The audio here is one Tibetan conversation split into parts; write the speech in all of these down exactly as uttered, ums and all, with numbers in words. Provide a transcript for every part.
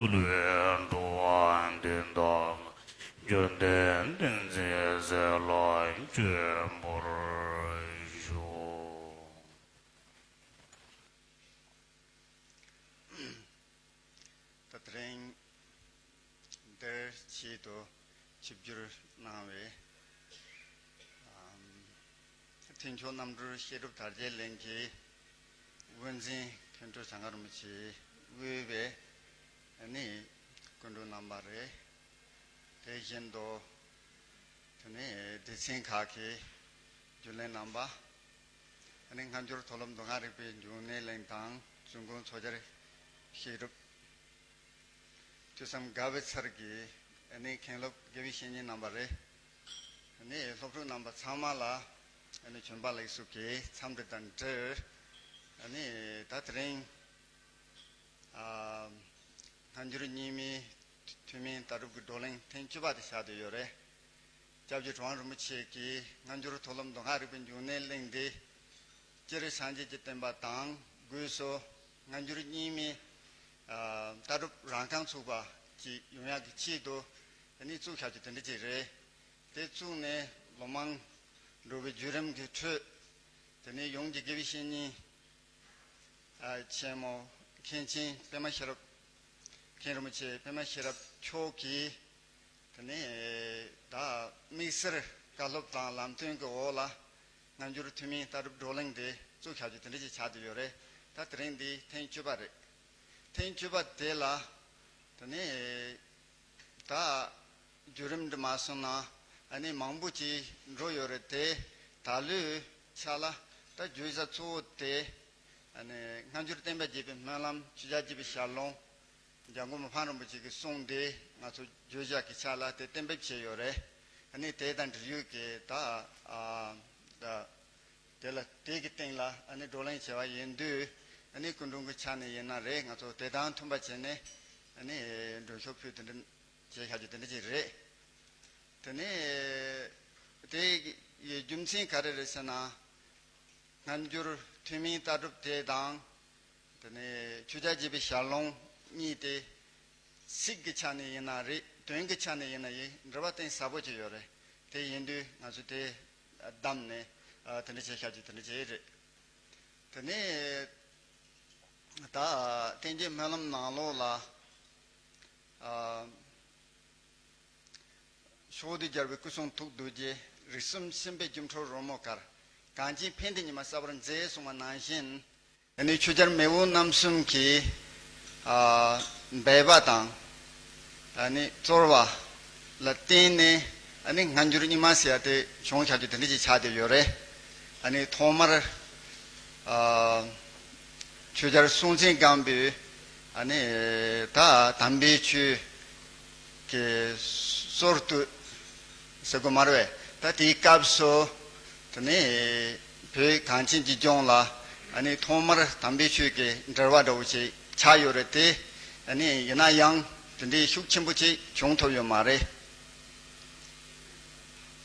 འགྲོ་བ་འདི་དག་ལ་ཡོན་ཏན་ཏིང་འཛིན་ཟས་ལ་སྤྱོད་པར་ཤོག། ད་དེ་རིང་འདིར་ཆེད་དུ་ཆིབས་བསྒྱུར་གནང་བའི་ཨམ་མཐུན་ཕྱོགས་རྣམ་གྲོལ་བཤད་སྒྲུབ་དར་རྒྱས་གླིང་གི་དབུ་འཛིན་མཁན་སྤྲུལ་གྱངས་དཀར་རིན་པོ་ཆེས་དབུས་པའི་ཨ་ནི་སྐུ་མགྲོན་རྣམ་པ་རེད། དེ་བཞིན་དུ་དེ་ནས་སྡེ་ཚན་ཁག་གི་རྒྱུན་ལས་རྣམ་པ། ཨ་ནི་སྔ་འགྱུར་མཐོ་སློབ་མདོ་སྔགས་རིག་པའི་འབྱུང་གནས་གླིང་དང་འཛིན་སྐྱོང་ཚོགས་བཅར་བཤད་སྒྲུབ། ཐོས་བསམ་དགའ་བའི་ཚལ་གྱི་ཨ་ནི་མཁན་སློབ་དགེ་བའི་བཤེས་གཉེན་རྣམ་པ་རེད། ཨ་ནི་སློབ་ཕྲུག་རྣམ་པ་ཚང་མ་ལ་ཨ་ནི་བྱོན་པ་ལེགས་སོ་གི་འཚམས་འདྲི་དང་འབྲེལ། ཨ་ནི་ད་དེ་རིང་ཨ་སྔ་འགྱུར་རྙིང་མའི་ཐུན་མིན་ལྟ་གྲུབ་ཀྱི་བགྲོ་གླེང་ཐེངས་བཅུ་པ་དེ་ཆགས་བསྡད་ཡོད་རེད། སྐྱབས་རྗེ་གྲུབ་དབང་རིན་པོ་ཆེ་གིས་སྔ་འགྱུར་མཐོ་སློབ་མདོ་སྔགས་རིག་པའི་འབྱུང་གནས་གླིང་འདི་སྤྱིར་སངས་རྒྱས་ཀྱི་བསྟན་པ་དང་སྒོས་སུ་སྔ་འགྱུར་རྙིང་མའི་ཨ་ལྟ་གྲུབ་རང་རྐང་ཚུགས་པ་ཅིག་ཡོང་ཡག་གི་ཆེད་དུ་ཨ་ནི་བཙུགས་བཞག་རྒྱུ་དེ་འདྲ་ཅིག་རེད། དེ་བཙུགས་ནས་ལོ་མང་འགྲོ་བའི་བརྒྱུད་རིམ་གྱི་ཁྲོད། དེ་ནས་ཡོངས་ཀྱི་དགེ་བའི་བཤེས་གཉེན་ཨ་ཆེན་མོ་མཁན་ཆེན་པད་མ་ཤེས་རབ་མཁན་རིན་པོ་ཆེ་པད་མ་ཤེས་རབ་མཆོག་གིས། དེ་ནས་ད་དམིགས་བསལ་བཀའ་སློབ་དང་ལམ་སྟོན་གྱི་འོག་ལ་སྔ་འགྱུར་ཐུན་མིན་ལྟ་གྲུབ་བགྲོ་གླེང་དེ་བཙུགས་བཞག་རྒྱུ་དེ་འདྲ་ཞིག་ཆགས་བསྡད་ཡོད་རེད། ད་དེ་རིང་འདི་ཐེངས་བཅུ་པ་རེད། ཐེངས་བཅུ་པ་དེ་ལ་དེ་ནས་ད་བརྒྱུད་རིམ་འདི་མ་སོང་ན་ཨ་ནི་མང་པོ་ཅིག་འགྲོ་ཡོད་རེད་དེ། ད་ལོའི་ཆ་ལ་ད་བརྗོད་བྱ་གཙོ་བོ་དེ་ཨ་ནི་སྔ་འགྱུར་བསྟན་པ་རྒྱས་པའི་སྨོན་ལམ། ཆོས་རྒྱལ་གྱི་ཞལ་ལུང་། འཇམ་མགོན་མི་ཕམ་རིན་པོ་ཆེ་གི་གསུང་དེ་ང་ཚོ་བརྗོད་བྱ་གི་ཆ་ལ་དེ་གཏན་འབེབས་བྱས་ཡོད་རེད། ཨ་ནི་དེ་དང་འབྲེལ་ཡོད་ཀྱི་ད་ཨ་ད་དེ་ལ་དེ་གི་སྟེང་ལ་ཨ་ནི་བགྲོ་གླེང་བྱས་པ་ཡིན་དུས། ཨ་ནི་སྐུ་མགྲོན་གྱི་ཆ་ནས་ཡིན་ན་རེད། ང་ཚོ་དེ་དང་མཐུན་པ་བྱས་ནས་ཨ་ནི་མགྲོན་ཤོག་ཕུལ་དེ་འདྲ་བྱས་བཞག་རྒྱུ་དེ་འདྲ་ཅིག་རེད། དེ་ནས་དེ་ཡི་རྒྱུ་མཚན་ག་རེ་རེད་ཟེར་ན། སྔ་འགྱུར་ཐུན་མིན་ལྟ་གྲུབ་དེ་དང་། དེ་ནས་ཆོས་རྒྱལ་གྱི་ཞལ་ལུང་གཉིས་དེ་ཚིག་གི་ཆ་ནས་ཡིན་ན་རེད། དོན་གྱི་ཆ་ནས་ཡིན་ན་ཡིན། འབྲེལ་བ་གཏིང་ཟབ་པོ་ཅིག་ཡོད་རེད། དེ་ཡིན་དུས་ང་ཚོས་དེ་བདམས་ནས་ཨ་དེ་འདྲ་བྱས་བཞག་རྒྱུ་དེ་འདྲ་བྱས་རེད། དེ་ནས་ད་བསྟན་རྒྱས་སྨོན་ལམ་ནང་ལོགས་ལ། ཨ། ཕྱོགས་དུས་རྒྱལ་བའི་སྐུ་གསུང་ཐུགས་རྡོ་རྗེ། རིགས་གསུམ་མཁྱེན་པའི་སྒྱུ་འཕྲུལ་རོལ་མོ་དཀར། གངས་ཅན་ཕན་བདེའི་ཉི་མ་གསལ་བར་མཛད། གསུངས་པ་ནང་བཞིན། ཨ་ནི་ཆོས་རྒྱལ་མེས་དབོན་རྣམ་གསུམ་གྱི་ཨ་འབད་པ་དང་། ཨ་ནི་རྩོལ་བ་ལ་བརྟེན་ནས་ཨ་ནི་སྔ་འགྱུར་རྙིང་མ་ཟེར་ཡ་དེ་བྱུང་བཞག་རྒྱུ་དེ་འདྲ་ཅིག་ཆགས་བསྡད་ཡོད་རེད། ཨ་ནི་ཐོག་མར་ཨ་ཆོས་རྒྱལ་སྲོང་བཙན་སྒམ་པོས་ཨ་ནི་ད་དམ་པའི་ཆོས་ཀྱི་སྲོལ་བཏོད་ཟེར་དགོས་མ་རེད་པས། ད་དེའི་སྐབས་སུ་དེ་ནས་བོད་གངས་ཅན་གྱི་ལྗོངས་ལ་ཨ་ནི་ཐོག་མར་དམ་པའི་ཆོས་ཀྱི་འགྲེལ་པ་འདྲ་བོ་ཅིག་ཆགས་ཡོད་རེད་དེ། ཨ་ནི་ཡིན་ན་ཡང་དེ་འདྲའི་ཤུགས་ཆེན་པོ་ཅིག་བྱུང་ཐུབ་ཡོད་མ་རེད།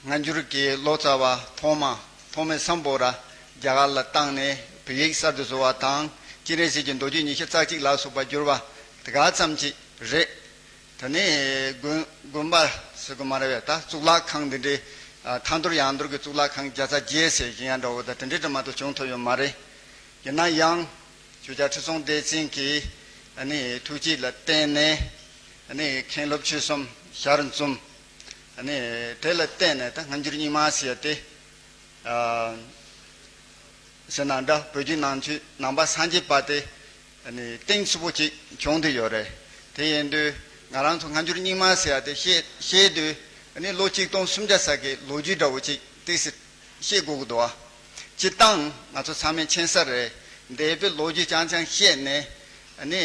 སྔ་འགྱུར་གྱི་ལོ་ཙཱ་བ་ཐོག་མ་ཐོགས་མེད་སམ་བྷོ་ཊ་རྒྱ་གར་ལ་བཏང་ནས་བོད་ཡིག་གསར་དུ་བཟོ་བ་དང་། སྤྱན་རས་གཟིགས་ཀྱི་མདོ་རྒྱུད་ཉི་ཤུ་རྩ་གཅིག་ལ་སོགས་པ་བསྒྱུར་བ་དེ་ག་ཙམ་ཅིག་རེད། དེ་ནས་དགོན་དགོན་པ་ཟེར་དགོས་མ་རེད་པས། ད་གཙུག་ལག་ཁང་འདི་འདྲའི་ཨ་ཐ་འདོར་ཡང་འདོར་གྱི་གཙུག་ལག་ཁང་བརྒྱ་རྩ་བརྒྱད་ཟེར་བཞིན་ཡང་འདྲ་བོ་དང་དེ་འདྲའི་འདྲ་མ་གཏོགས་བྱུང་ཐུབ་ཡོད་མ་རེད། ཡིན་ན་ཡང་ཆོས་རྒྱལ་ཁྲི་སྲོང་ལྡེ་བཙན་གྱི་ཨ་ནི་ཐུགས་བསྐྱེད་ལ་བརྟེན་ནས་ཨ་ནི་མཁན་སློབ་ཆོས་གསུམ་ཞལ་འཛོམས། ཨ་ནི་དེ་ལ་བརྟེན་ནས་ད་སྔ་འགྱུར་རྙིང་མ་ཟེར་ཡ་དེ་ཨ་ཟེར་ན་འདྲ། བོད་བརྒྱུད་ནང་ཆོས་ནང་པ་སངས་རྒྱས་པ་དེ་ཨ་ནི་གཏིང་ཚུགས་པོ་ཅིག་བྱུང་བསྡད་ཡོད་རེད། དེ་ཡིན་དུས་ང་རང་ཚོ་སྔ་འགྱུར་རྙིང་མ་ཟེར་ཡ་དེ་བཤད་བཤད་དུས་ཨ་ནི་ལོ་གཅིག་སྟོང་སུམ་བརྒྱ་ཙམ་གྱི་ལོ་རྒྱུས་འདྲ་བོ་ཅིག་ཏོག་ཙམ་བཤད་དགོས་ཀྱི་འདུག་ཨ། སྤྱིར་བཏང་ང་ཚོ་ཚང་མས་མཁྱེན་གསལ་རེད། འདས་པའི་ལོ་རྒྱུས་རྐྱང་རྐྱང་བཤད་ནས་ཨ་ནི་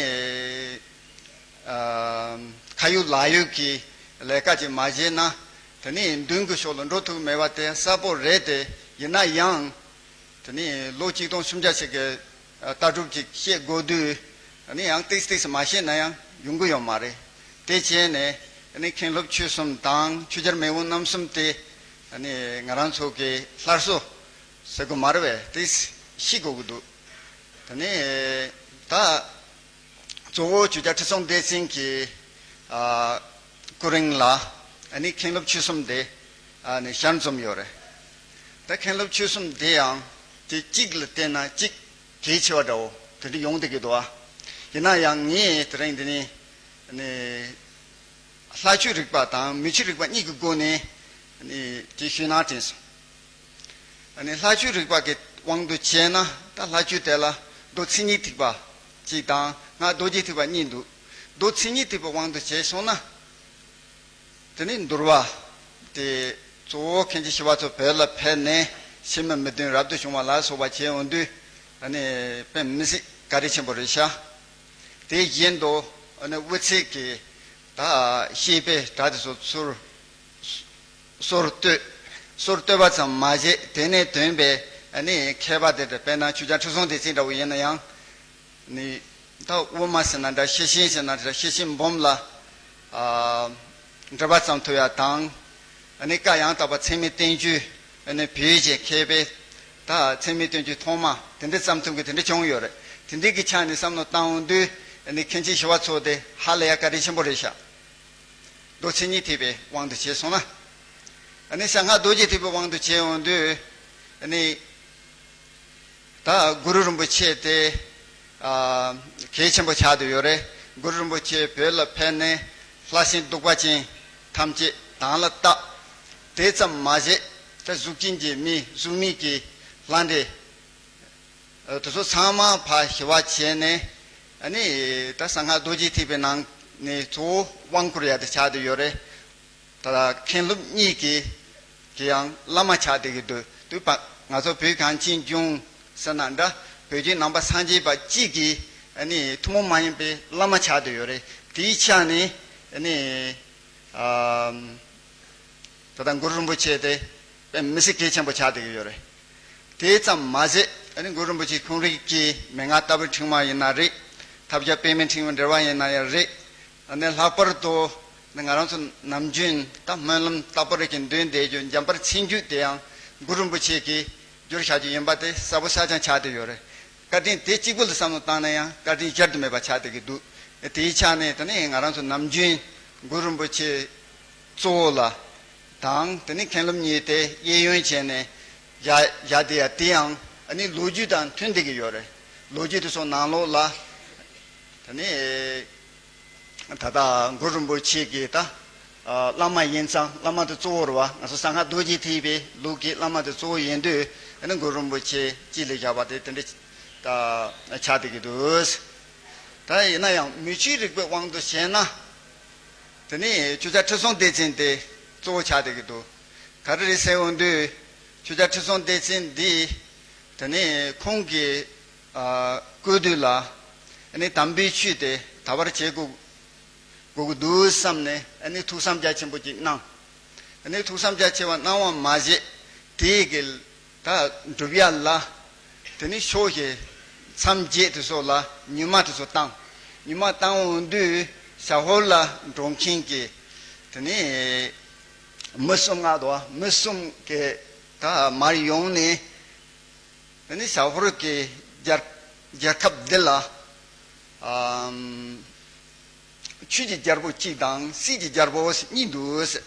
ཨ་ཁ་ཡོད་ལག་ཡོད་ཀྱི་ལས་ཀ་ཅིག་མ་བྱས་ན་དེ་ནི་མདུན་གྱི་ཕྱོགས་ལ་འགྲོ་ཐུབ་མེད་པ་དེ་གསལ་པོ་རེད་དེ། ཡིན་ན་ཡང་དེ་ནི་ལོ་གཅིག་སྟོང་སུམ་བརྒྱ་ཞིག་གི་ལྟ་གྲུབ་ཅིག་བཤད་དགོས་དུས་ཨ་ནི་ཡང་ཏིག་ཏིག་མ་བཤད་ན་ཡང་ཡོང་གི་ཡོད་མ་རེད། དེ་བྱས་ནས་ཨ་ནི་མཁན་སློབ་ཆོས་གསུམ་དང་ཆོས་རྒྱལ་མེས་དབོན་རྣམ་གསུམ་དེ་ཨ་ནི་ང་རང་ཚོ་གི་སླར་གསོ་ཟེར་དགོས་མ་རེད་པས། དེ་ཤེས་དགོས་ཀྱི་འདུག་དེ་ནས་ད་ གཙོ་བོ་ཆོས་རྒྱལ་ཁྲི་སྲོང་ལྡེ་བཙན་གྱི་ཨ་སྐུ་རིང་ལ་ཨ་ནི་མཁན་སློབ་ཆོས་གསུམ་དེ་ཨ་ནི་ཞལ་འཛོམས་ཡོད་རེད། ད་མཁན་སློབ་ཆོས་གསུམ་དེ་ཡང་དེ་གཅིག་ལ་བལྟས་ན་གཅིག་གལ་ཆེ་བ་འདྲ་བོ་དེ་འདྲ་ཡོང་བསྡད་ཀྱི་འདུག་ཨ། ཡིན་ན་ཡང་ངས་དེ་རིང་འདི་ནི་ཨ་ནི་ལྷ་ཆོས་རིག་པ་དང་མི་ཆོས་རིག་པ་གཉིས་ཀྱི་སྒོ་ནས་ཨ་ནི་དེ་ཞུས་ན་དྲན་སོང་། ཨ་ནི་ལྷ་ཆོས་རིག་པ་གི་དབང་དུ་བྱས་ན་ད་ལྷ་ཆོས་དེ་ལ་མདོ་མཚན་ཉིད་ཐེག་པ་གཅིག་དང་སྔགས་རྡོ་རྗེ་ཐེག་པ་གཉིས་འདུག་མདོ་མཚན་ཉིད་ཐེག་པའི་དབང་དུ་བྱས་སོང་ན། དེ་ནི་འདུལ་བ་དེ་གཙོ་བོ་མཁན་ཆེན་ཞི་བ་འཚོ་བོད་ལ་ཕེབས་ནས་ཕྱི་མི་མི་བདུན་རབ་ཏུ་བྱུང་བ་ལ་སོགས་པ་བྱས་འོང་དུས་ཨ་ནི་དཔེ་མི་སྲིད་བཀའ་དྲིན་ཆེན་པོ་རེད་ཤག་དེ་བཞིན་དུ་ཨ་ནི་དབུ་ཚད་ཀྱི་ད་བཤེས་པའི་གྲྭ་དེ་ཚོ་ཚུར། སོར་གཏོད། སོར་གཏོད་པ་ཙམ་མ་བྱས་དེ་ནས་ཐོན་པའི་ཨ་ནི་མཁས་པ་དེ་འདྲ་དཔེར་ན་ཆོས་རྒྱལ་ཁྲི་སྲོང་ལྡེ་བཙན་འདྲ་བོ་ཡིན་ན་ཡང་། ནི་ད་དབུ་མ་ཟེར་ན་འདྲ་ཤེར་ཕྱིན་ཟེར་ན་འདྲ་ཤེར་ཕྱིན་འབུམ་ལ་ཨ་འགྲེལ་པ་ཙམ་ཐོབ་ཡ་དང་། ཨ་ནི་བཀའ་ཡང་དག་པ་ཚད་མའི་བསྟན་བཅོས་ཨ་ནི་བོད་ཀྱི་མཁས་པའི་ད་ཚད་མའི་བསྟན་བཅོས་ཐོག་མ་དེ་འདྲ་ཙམ་ཐོབ་མཁན་དེ་འདྲ་བྱུང་ཡོད་རེད། དེ་འདྲའི་གི་ཆ་ནས་བསམ་བློ་བཏང་འོང་དུས་ཨ་ནི་མཁན་ཆེན་ཞི་བ་འཚོ་དེ་ཧ་ལས་ཡ་བཀའ་དྲིན་ཆེན་པོ་རེད་ཤག་མདོ་མཚན་ཉིད་ཐེག་པའི་དབང་དུ་བྱས་སོང་ན། ཨ་ནི་གསང་སྔགས་རྡོ་རྗེ་ཐེག་པའི་དབང་དུ་བྱས་འོང་དུས་ཨ་ནི་ད་གུ་རུ་རིན་པོ་ཆེ་དེ་ཨ་གལ་ཆེན་པོ་ཆགས་བསྡད་ཡོད་རེད། གུ་རུ་རིན་པོ་ཆེ་བོད་ལ་ཕེབས་ནས་ལྷ་སྲིན་གདུག་པ་ཅན་ཐམས་ཅད་དང་ལ་བཏགས། དེ་ཙམ་མ་ཟད་ད་གཟུགས་ཅན་གྱི་མི་གཟུགས་མེད་ཀྱི་ལྷ་འདྲེ། དེ་ཚོ་ཚང་མ་ཕར་ཞི་བ་བྱས་ནས་ཨ་ནི་ད་གསང་སྔགས་རྡོ་རྗེ་ཐེག་པའི་ནང་ནས་གཙོ་བོ་དབང་བསྐུར་ཡ་དེ་ཆགས་བསྡད་ཡོད་རེད། ད་མཁན་སློབ་གཉིས་ཀྱི་གི་ཡང་བླ་མ་ཆགས་བསྡད་ཀྱི་འདུག་དུས་བབ་ང་ཚོ་བོད་གངས་ཅན་ལྗོངས་ཟེར་ན་འདྲ་བོད་བརྒྱུད་ནང་པ་སངས་རྒྱས་པ་གཅིག་གི་ཨ་ནི་ཐུན་མོང་མ་ཡིན་པའི་བླ་མ་ཆགས་བསྡད་ཡོད་རེད། དེའི་ཆ་ནས་ཨ་ནི་ཨ། ད་ལྟ་གུ་རུ་རིན་པོ་ཆེ་དེ་དཔེ་མི་སྲིད་གལ་ཆེན་པོ་ཆགས་བསྡད་ཀྱི་ཡོད་རེད། དེ་ཙམ་མ་ཟད་ཨ་ནི་གུ་རུ་རིན་པོ་ཆེ་ཁྱུང་རིགས་ཀྱི་མན་ངག་ལྟ་བུ་ཕྲེང་བ་ཡིན་ན་རེད། ཐབས་ཤེས་པདྨའི་ཕྲེང་བའི་འགྲེལ་པ་ཡིན་ན་ཡང་རེད། ཨ་ནི་ལྷག་པར་དུ་ང་རང་ཚོ་ནམ་རྒྱུན་ད་སྨོན་ལམ་ལྟ་བུ་རེ་གི་འདོན་བསྡད་རྒྱུ་འཇམ་དཔལ་མཚན་བརྗོད་དེ་ཡང་གུ་རུ་རིན་པོ་ཆེ་གིས་བསྒྱུར་བཞག་རྒྱུ་ཡིན་པ་དེ་གསལ་པོ་གསལ་རྐྱང་ཆགས་བསྡད་ཡོད་རེད། བཀའ་དྲིན་དེ་གཅིག་པུ་ལ་བསམ་བློ་བཏང་ན་ཡང་བཀའ་དྲིན་གཞལ་དུ་མེད་པ་ཆགས་བསྡད་ཀྱི་འདུག་དེའི་ཆ་ནས་དེ་ནས་ང་རང་ཚོ་ནམ་རྒྱུན་གུ་རུ་རིན་པོ་ཆེ་གཙོ་བོ་ལ་དང་དེ་ནས་མཁན་སློབ་གཉིས་དེ་གཡས་གཡོན་བྱས་ནས་བཞག་བཞག་བསྡད་ཡ་དེ་ཡང་ཨ་ནི་ལོ་རྒྱུས་དང་མཐུན་བསྡད་ཀྱི་ཡོད་རེད། ལོ་རྒྱུས་དེ་ཚོ་ནང་ལོགས་ལ་དེ་ནས། ད་ལྟ་གུ་རུ་རིན་པོ་ཆེ་གི་ད་བླ་མ་ཡིན་ཙང་བླ་མ་དེ་གཙོ་བོ་རེད་བ། ང་ཚོ་གསང་སྔགས་རྡོ་རྗེ་ཐེག་པའི་ལུགས་ཀྱི་བླ་མ་དེ་གཙོ་བོ་ཡིན་དུས་ཨ་ནི་གུ་རུ་རིན་པོ་ཆེ་དཀྱིལ་ལ་བཞག་པ་དེ་དེ་འདྲ་ད་ཆགས་བསྡད་ཀྱི་འདུག་ད་ཡིན་ན་ཡང་མི་ཆོས་རིག་པའི་དབང་དུ་བྱས་ན་དེ་ནི་ཆོས་རྒྱལ་ཁྲི་སྲོང་ལྡེ་བཙན་དེ་གཙོ་བོ་ཆགས་བསྡད་ཀྱི་འདུག་ག་རེ་རེད་ཟེར་འོང་དུས་ཆོས་རྒྱལ་ཁྲི་སྲོང་ལྡེ་བཙན་འདི་དེ་ནི་ཁོང་གི་སྐུ་དུས་ལ་ཨ་ནི་དམ་པའི་ཆོས་དེ་དར་བར་བྱེད་དགོས་དགོས་ཀྱི་འདུག་བསམ་ནས་ཨ་ནི་ཐུགས་བསམ་རྒྱ་ཆེན་པོ་ཅིག་གནང་། ཨ་ནི་ཐུགས་བསམ་རྒྱ་ཆེ་བ་གནང་བ་མ་ཟད་དེའི་གི་ད་སྒྲུབ་ཡ་ལ་དེ་ནི་ཕྱོགས་ཀྱི་མཚམས་བརྒྱད་དེ་ཚོ་ལ་ཉི་མ་དེ་ཚོ་བཏང་། ཉི་མ་བཏང་འོང་དུས་ཞག་ཧོར་ལ་འགྲོ་མཁན་གྱི་དེ་ནི་མི་གསུམ་ལྔ་དོ་མི་གསུམ་གྱི་ད་མར་ཡོང་ནས། ཨ་ནི་ཞག་ཧོར་གྱི་རྒྱལ་རྒྱལ་ཁབ་འདི་ལ་ཨམ་ཆོས་ཀྱི་རྒྱལ་པོ་གཅིག་དང་སྲིད་ཀྱི་རྒྱལ་པོ་གཉིས་འདུག་ཟེར།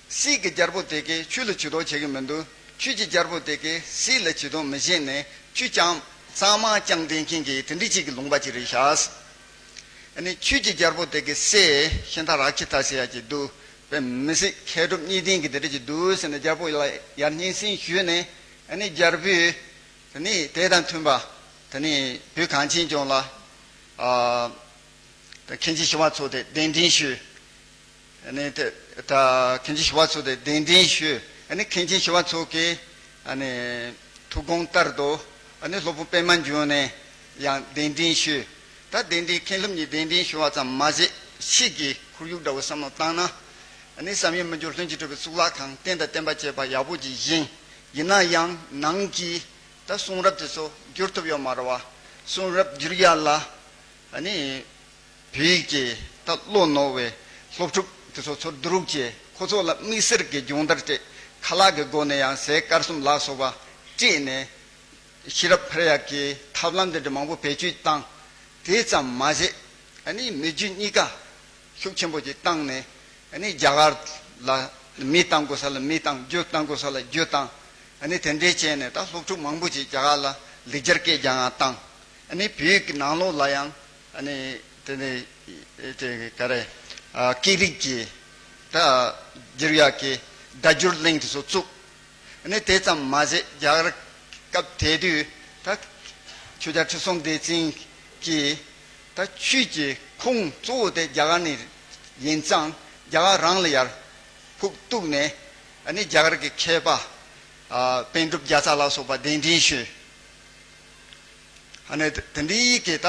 སྲིད་ཀྱི་རྒྱལ་པོ་དེ་གས་ཆོས་ལ་ཇུས་གཏོགས་བྱེད་ཀྱི་མི་འདུག་ཆོས་ཀྱི་རྒྱལ་པོ་དེ་གས་སྲིད་ལ་ཇུས་གཏོགས་མི་བྱེད་ནས་ཆོས་ཀྱང་གཙང་མ་བསྐྱངས་བསྡད་མཁན་གྱི་དེ་འདྲ་ཅིག་གི་ལུང་པ་ཅིག་རེད་ཤག་ཨ་ནི་ཆོས་ཀྱི་རྒྱལ་པོ་དེ་གི་སྲས་ཤིན་ཏ་རཀྵི་ཏ་ཟེར་ཡ་ཅིག་འདུག་དཔེ་མི་སྲིད་མཁས་གྲུབ་གཉིས་ལྡན་གྱི་དེ་འདྲ་ཅིག་འདུག་ཟེར་ནས་རྒྱལ་པོ་ལ་ཡར་སྙན་སེང་ཞུས་ནས་ཨ་ནི་རྒྱལ་པོས་དེ་ནི་དེ་དང་མཐུན་པ་དེ་ནི་བོད་གངས་ཅན་ལྗོངས་ལ་ཨ་མཁན་ཆེན་ཞི་བ་འཚོ་དེ་གདན་འདྲེན་ཞུས། ཨ་ནི་དེ་ད་མཁན་ཆེན་ཞི་བ་འཚོ་དེ་གདན་འདྲེན་ཞུས། ཨ་ནི་མཁན་ཆེན་ཞི་བ་འཚོ་གིས་ཨ་ནི་ཐུགས་དགོངས་ལྟར་དུ་ཨ་ནི་སློབ་དཔོན་པད་མ་འབྱུང་གནས་ཡང་གདན་འདྲེན་ཞུས། ད་གདན་འདྲེན་མཁན་སློབ་གཉིས་གདན་འདྲེན་ཞུ་བ་ཙམ་མ་ཟད་ཕྱི་གི་ཁོར་ཡུག་འདྲ་བོ་བསམ་བློ་བཏང་ན་ཨ་ནི་བསམ་ཡས་མི་འགྱུར་ལྷུན་གྱིས་གྲུབ་པའི་གཙུག་ལག་ཁང་རྟེན་དང་བརྟེན་པ་བཅས་པ་ཡག་པོ་ཅིག་བཞེངས། ཡིན་ན་ཡང་ནང་གི་ད་གསུང་རབ་དེ་ཚོ་བསྒྱུར་ཐུབ་ཡོད་མ་རེད་བ། གསུང་རབ་བསྒྱུར་ཡ་ལ་ཨ་ནི། བོད་ཀྱི་ད་བློ་རྣོ་བའི་སློབ་ཕྲུག་དེ་ཚོ་ཚུར་བསྡུ་རུབ་བྱས་ཁོ་ཚོ་ལ་དམིགས་བསལ་གྱི་སྦྱོང་བརྡར་སྤྲད། ཁ་ལག་གི་སྒོ་ནས་ཡང་ཟས་དཀར་གསུམ་ལ་སོགས་པ་སྤྲད་ནས་ཤེས་རབ་འཕེལ་ཡག་གི་ཐབས་ལམ་འདི་འདྲ་མང་པོ་བེད་སྤྱོད་བཏང་ དེ་ཙམ་མ་ཟད་ཨ་ནི་མི་རྒྱུ་གཉིས་ཀ་ཤུགས་ཆེན་པོ་ཅིག་བཏང་ནས་ཨ་ནི་རྒྱ་གར་ལ་མི་བཏང་དགོས་ས་ལ་མི་བཏང་རྒྱུ་བཏང་དགོས་ས་ལ་རྒྱུ་བཏང་། ཨ་ནི་དེ་འདྲའི་བྱས་ནས་ད་སློབ་ཕྲུག་མང་པོ་ཅིག་རྒྱ་གར་ལ་ལེགས་སྦྱར་སྐད་རྒྱག་ཡག་བཏང་། ཨ་ནི་བོད་ཀྱི་ནང་ལོགས་ལ་ཡང་ཨ་ནི་དེ་ནས་དེ་ག་རེ་ཨ་སྐད་རིགས་ཀྱི་ད་བསྒྱུར་ཡག་གི་བརྡ་བསྒྱུར་གླིང་དེ་ཚོ་བཙུགས། ཨ་ནི་དེ་ཙམ་མ་ཟད་རྒྱ་གར་སྐབས་དེ་དུས་ད་ཆོས་རྒྱལ་ཁྲི་སྲོང་ལྡེ་བཙན་གྱིས་ད་ཆོས་ཀྱི་ཁུངས་གཙོ་བོ་དེ་རྒྱ་གར་ནས་ཡིན་ཙང་རྒྱ་གར་རང་ལ་ཡར་ཕུག་གཏུགས་ནས་ཨ་ནི་རྒྱ་གར་གྱི་མཁས་པ་ཨ་པཎ་གྲུབ་རྒྱལ་ཚ་ལ་སོགས་པ་གདན་འདྲེན་ཞུས། ཨ་ནི་དེ་འདྲའི་གི་ད་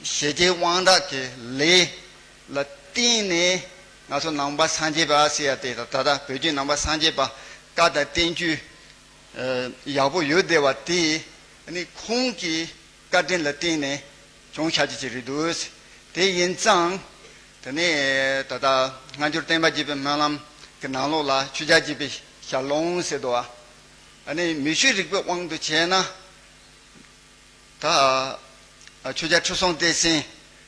ཞི་རྒྱས་དབང་དྲག་གི་ལས་ལ་བརྟེན་ནས་ང་ཚོ་ནང་པ་སངས་རྒྱས་པ་ཟེར་ཡ་དེ་ད་ད་ལྟ་བོད་བརྒྱུད་ནང་པ་སངས་རྒྱས་པ་བཀའ་དང་བསྟན་བཅོས་ཡག་པོ་ཡོད་བསྡད་པ་དེ་ཨ་ནི་ཁོང་གི་བཀའ་དྲིན་ལ་བརྟེན་ནས་བྱུང་བཞག་རྒྱུ་ཅིག་རེད་འདུག་དེ་ཡིན་ཙང་དེ་ནས་ད་ལྟ་སྔ་འགྱུར་བསྟན་པ་རྒྱས་པའི་སྨོན་ལམ་གྱི་ནང་ལོགས་ལ་ཆོས་རྒྱལ་གྱིས་པའི་ཞལ་ལུང་ཟེར་འདུག་ཨ་ནི་མུ་ཁྱུད་རིག་པའི་དབང་དུ་བྱས་ན། ད་ཆོས་རྒྱལ་ཁྲི་སྲོང་ལྡེ་བཙན་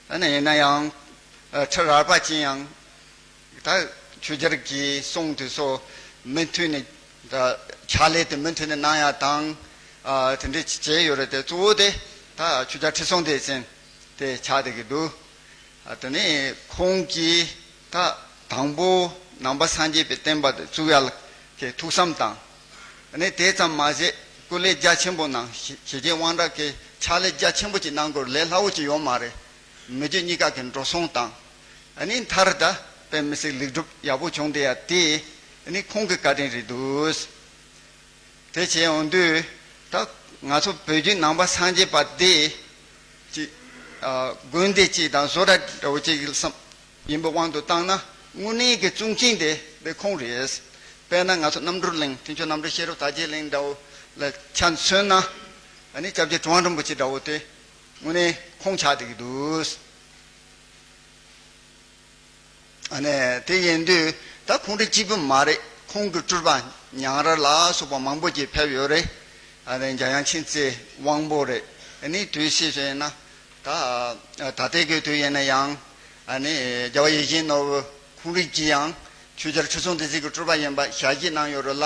ཨ་ནི་ཡིན་ན་ཡང་ཁྲི་རལ་པ་ཅན་ཡང་ད་ཆོས་རྒྱལ་གྱི་གསུང་དེ་ཚོ་མུ་མཐུད་ནས་ད་ཕྱག་ལས་དེ་མུ་མཐུད་ནས་གནང་ཡ་དང་དེ་འདྲ་བྱས་ཡོད་རེད་དེ་གཙོ་བོ་དེ་ད་ཆོས་རྒྱལ་ཁྲི་སྲོང་ལྡེ་བཙན་དེ་ཆགས་བསྡད་ཀྱི་འདུག་ཨ་དེ་ནས་ཁོང་གིས་ད་དང་པོ་ནང་པ་སངས་རྒྱས་པའི་བསྟན་པ་དེ་བཙུགས་ཡ་ལ་གི་ཐུགས་བསམ་དང་། ཨ་ནི་དེ་ཙམ་མ་ཟད་སྐུ་ལས་རྒྱ་ཆེན་པོ་གནང་ཞི་ཞི་རྒྱས་དབང་དྲག་གི་ཕྱག་ལས་རྒྱ་ཆེན་པོ་ཅིག་གནང་དགོས་ལས་སླ་བོ་ཅིག་ཡོད་མ་རེད། མི་རྒྱུད་གཉིས་ཀ་གི་འགྲོ་སོང་དང་། ཨ་ནི་མཐར་ད་དཔེ་མི་སྲིད་ལེགས་གྲུབ་ཡག་པོ་བྱུང་བསྡད་ཡ་དེ་ཨ་ནི་ཁོང་གི་བཀའ་དྲིན་རེད་འདུག་དེ་བྱས་ཡོང་དུས་ད་ང་ཚོ་བོད་བརྒྱུད་ནང་པ་སངས་རྒྱས་པ་འདི་ཅིག་ཨ་དགོན་སྡེ་གཅིག་དང་བཟོ་གྲྭ་འདྲ་བོ་གཅིག་གི་བསམ་ཡིན་པའི་དབང་དུ་བཏང་ན་དངོས་གནས་ཀྱི་གཙུག་རྒྱན་དེ་དེ་ཁོང་རེད། དཔེར་ན་ང་ཚོ་རྣམ་གྲོལ་གླིང་དེ་ཚོ་རྣམ་གྲོལ་ཤེས་རབ་དར་རྒྱས་གླིང་འདྲ་བོ་ལ་ཆ་མཚོན་ན་ཨ་ནི་སྐྱབས་རྗེ་གྲུབ་དབང་རིན་པོ་ཆེ་འདྲ་བོ་དེ་དངོས་གནས་ཁོང་ཆགས་བསྡད་ཀྱི་འདུག་ཨ་ནི་དེ་ཡིན་དུས་ད་ཁོང་ཁྲོ་གཅིག་པུ་མ་རེད། ཁོང་གི་སྤྲུལ་པ་ཉང་རལ་ལ་སོགས་པ་མང་པོ་ཅིག་ཕེབས་ཡོད་རེད། ཨ་ནི་འཇམ་དབྱངས་མཁྱེན་བརྩེ་དབང་པོ་རེད། ཨ་ནི་དུས་ཕྱིས་སོང་ཡིན་ན་ད་ད་ལྟའི་གི་དུས་ཡིན་ན་ཡང་ཨ་ནི་རྒྱལ་བ་ཡིད་བཞིན་ནོར་བུ་ཁོང་རང་གིས་ཡང་ཆོས་རྒྱལ་ཁྲི་སྲོང་ལྡེ་བཙན་གྱི་སྤྲུལ་པ་ཡིན་པ་ཞལ་བཞེས་གནང་ཡོད་རེད་ལ།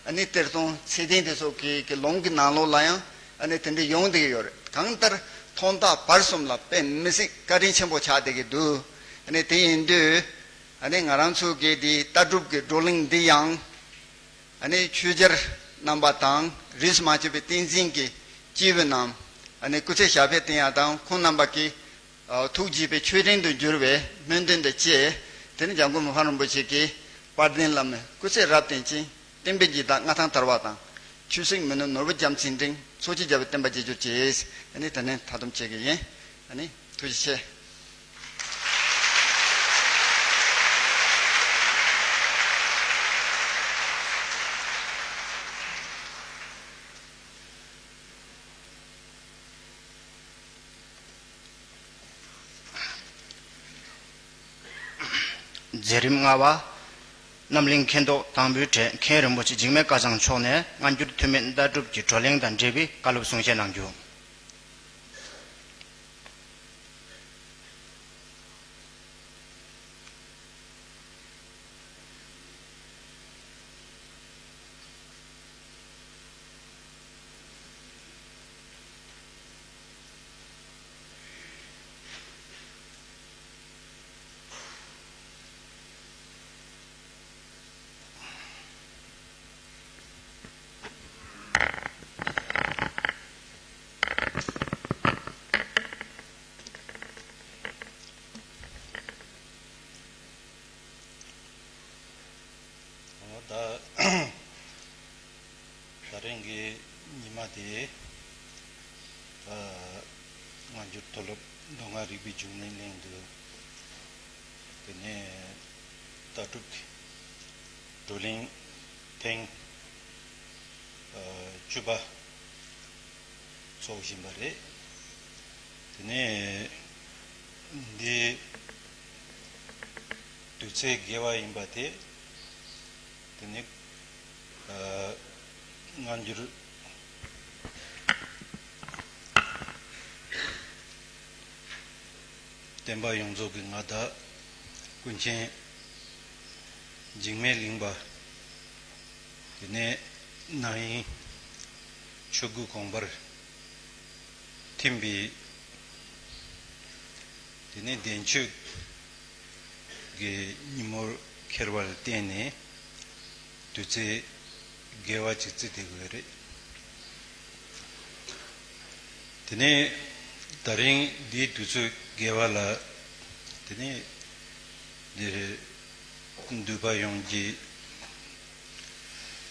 ཨ་ནི་གཏེར་སྟོན་ཚེ་བརྟན་དེ་ཚོ་གི་གི་ལུང་གི་ནང་ལོགས་ལ་ཡང་ཨ་ནི་དེ་འདྲ་ཡོང་བསྡད་ཀྱི་ཡོད་རེད། གང་ལྟར་ཐོག་མཐའ་བར་གསུམ་ལ་དཔེ་མི་སྲིད་བཀའ་དྲིན་ཆེན་པོ་ཆགས་བསྡད་ཀྱི་འདུག་ཨ་ནི་དེ་ཡིན་དུས་ཨ་ནི་ང་རང་ཚོ་གི་འདི་ལྟ་གྲུབ་ཀྱི་བགྲོ་གླེང་འདི་ཡང་ཨ་ནི་ཆོས་རྒྱལ་རྣམ་པ་དང་རིས་མ་ཆད་པའི་བསྟན་འཛིན་གྱི་སྐྱེས་བུ་རྣམས་ཨ་ནི་སྐུ་ཚེ་ཞབས་པད་བརྟན་ཡག་དང་ཁོང་རྣམ་པ་གི་ཨ་ཐུགས་དགྱེས་པའི་མཆོད་སྤྲིན་དུ་གྱུར་བའི་སྨོན་འདུན་དང་བཅས་དེ་ནི་འཇམ་མགོན་མི་ཕམ་རིན་པོ་ཆེ་གི་དཔལ་ལྡན་བླ་མའི་སྐུ་ཚེ་རབ་བརྟན་ཅིང་། བསྟན་པའི་རྒྱུད་དག་མངའ་ཐང་དར་བ་དང་། ཆོས་སྲིད་མི་ནུབ་ནོར་བུ་རྒྱ་མཚོའི་འབྲིང་། འཚོ་བྱེད་རྒྱལ་བའི་བསྟན་པ་རྒྱས་གྱུར་ཅིག་ཨ་ནི་དེ་ནས་མཐའ་སྡོམ་བྱེད་ཀྱི་ཡིན། ཨ་ནི་ཐུགས་རྗེ་ཆེ། མཛད་རིམ་ལྔ་པ། རྣམ་གླིང་མཁྱེན་རྟོགས་དང་པོའི་གྲས་མཁན་རིན་པོ་ཆེ་འཇིགས་མེད་སྐལ་བཟང་མཆོག་ནས་སྔ་འགྱུར་ཐུན་མིན་ལྟ་གྲུབ་ཀྱི་བགྲོ་གླེང་དང་འབྲེལ་བའི་བཀའ་སློབ་གསུང་བཤད་གནང་རྒྱུ། འོ་ད། ད་རིང་གི་ཉི་མ་དེ། ཨ། སྔ་འགྱུར་མཐོ་སློབ་མདོ་སྔགས་རིག་པའི་རྒྱུན་ལས་གླིང་དུ། དེ་ནས་ལྟ་གྲུབ་ཀྱི་བགྲོ་གླེང་ཐེངས། ཨ། བཅུ་པ་ཚོགས་བཞིན་པ་རེད། དེ་ནས་འདི་དུས་ཚོད་དགེ་བ་ཡིན་པ་དེ། དེ་ནི། ཨ། སྔ་འགྱུར། བསྟན་པ་ཡོངས་རྫོགས་ཀྱི་མངའ་བདག་ཀུན་མཁྱེན་འཇིགས་མེད་གླིང་པ། དེ་ནས་ན་ཧིང་ཆོས་སྐུ་དགོངས་པར་ཐིམ་པའི། དེ་ནས་བདེན་བརྗོད་ཀྱི་ཉིན་མོར་འཁེལ་བར་བརྟེན་ནས་དུས་ཚོད་དགེ་བ་ཅིག་བརྩི་བསྡད་དགོས་རེད། དེ་ནས་ད་རིང་འདིའི་དུས་ཚོད་དགེ་བ་ལ། དེ་ནས་འདིར་འདུས་པ་ཡོངས་ཀྱི་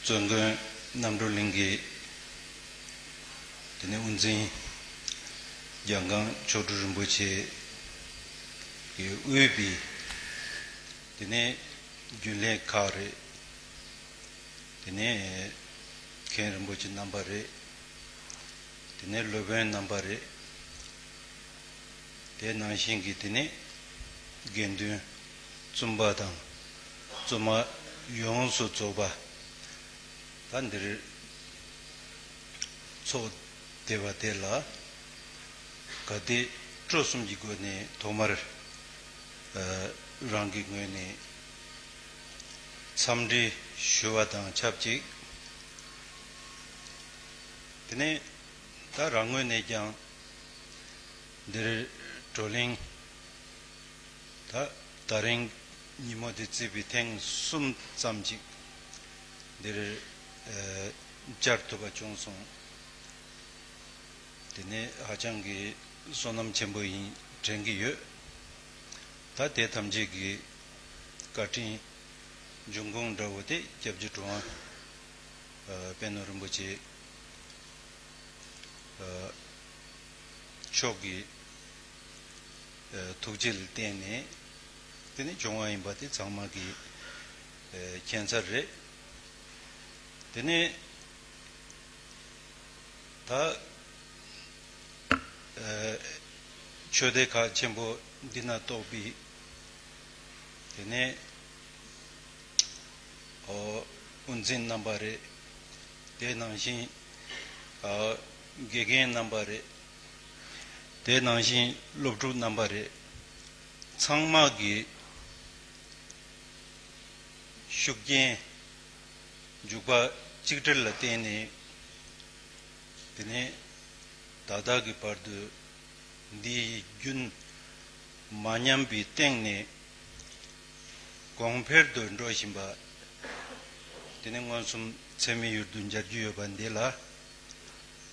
གཙོ་མགོན་རྣམ་གྲོལ་གླིང་གི། དེ་ནས་དབུ་འཛིན་འཇམ་དབྱངས་མཆོག་སྤྲུལ་རིན་པོ་ཆེ་གིས་དབུས་པའི། དེ་ནས་རྒྱུན་ལས་ཁག་རེད། དེ་ནས་མཁན་རིན་པོ་ཆེ་རྣམ་པ་རེད། དེ་ནས་སློབ་དཔོན་རྣམ་པ་རེད། དེ་ནང་བཞིན་གྱི་དེ་ནས་དགེ་འདུན་བཙུན་པ་དང་བཙུན་མ་ཡོངས་སུ་རྫོགས་པ། ད་འདིར་ཚོགས་བསྡད་པ་དེ་ལ་དགའ་དད་སྤྲོ་གསུམ་གྱི་སྒོ་ནས་ཐོག་མར་ཨ་རང་གི་ངོས་ནས་འཚམས་འདྲི་ཞུ་བ་དང་ཆབས་ཅིག་དེ་ནས་ད་རང་ངོས་ནས་ཀྱང་འདིར་བགྲོ་གླེང་ད་ད་རིང་ཉིན་མོ་འདི་བརྩིས་པའི་ཐེངས་གསུམ་ཙམ་ཅིག་འདིར་ཨ་བཅར་ཐུབ་པ་བྱུང་སོང་། དེ་ནི་ཧ་ཅང་གི་བསོད་ནམས་ཆེན་པོ་ཡིན་དྲན་གྱི་ཡོད། ད་དེ་ཐམས་ཅད་ཀྱི་བཀའ་དྲིན་འབྱུང་ཁུངས་འདྲ་བོ་དེ་སྐྱབས་རྗེ་གྲུབ་དབང་ཨ་པད་ནོར་རིན་པོ་ཆེ་ཨ་མཆོག་གི་ཨ་ཐུགས་རྗེ་ལ་བརྟེན་ནས་དེ་ནི་བྱུང་བ་ཡིན་པ་དེ་ཚང་མ་གི་ཨ་མཁྱེན་གསལ་རེད། དེ་ནས་ད་ཨ་ཆོས་སྡེ་ཁག་ཆེན་པོ་འདི་ན་གཏོགས་པའི་དེ་ནས་ཨོ་དབུ་འཛིན་རྣམ་པ་རེད། དེ་ནང་བཞིན་ཨ་དགེ་རྒན་རྣམ་པ་རེད། དེ་ནང་བཞིན་སློབ་ཕྲུག་རྣམ་པ་རེད། ཚང་མ་གི་ཤུགས་རྐྱེན་འཇུག་པ་གཅིག་སྒྲིལ་ལ་བརྟེན་ནས་དེ་ནས་ད་ལྟ་གི་བར་དུ་འདིའི་རྒྱུན་མ་ཉམས་པའི་སྟེང་ནས་གོང་འཕེལ་དུ་འགྲོ་བཞིན་པ། དེ་ནས་མངོན་སུམ་ཚད་མའི་ཡུལ་དུ་མཇལ་རྒྱུ་ཡོད་པ་འདི་ལ།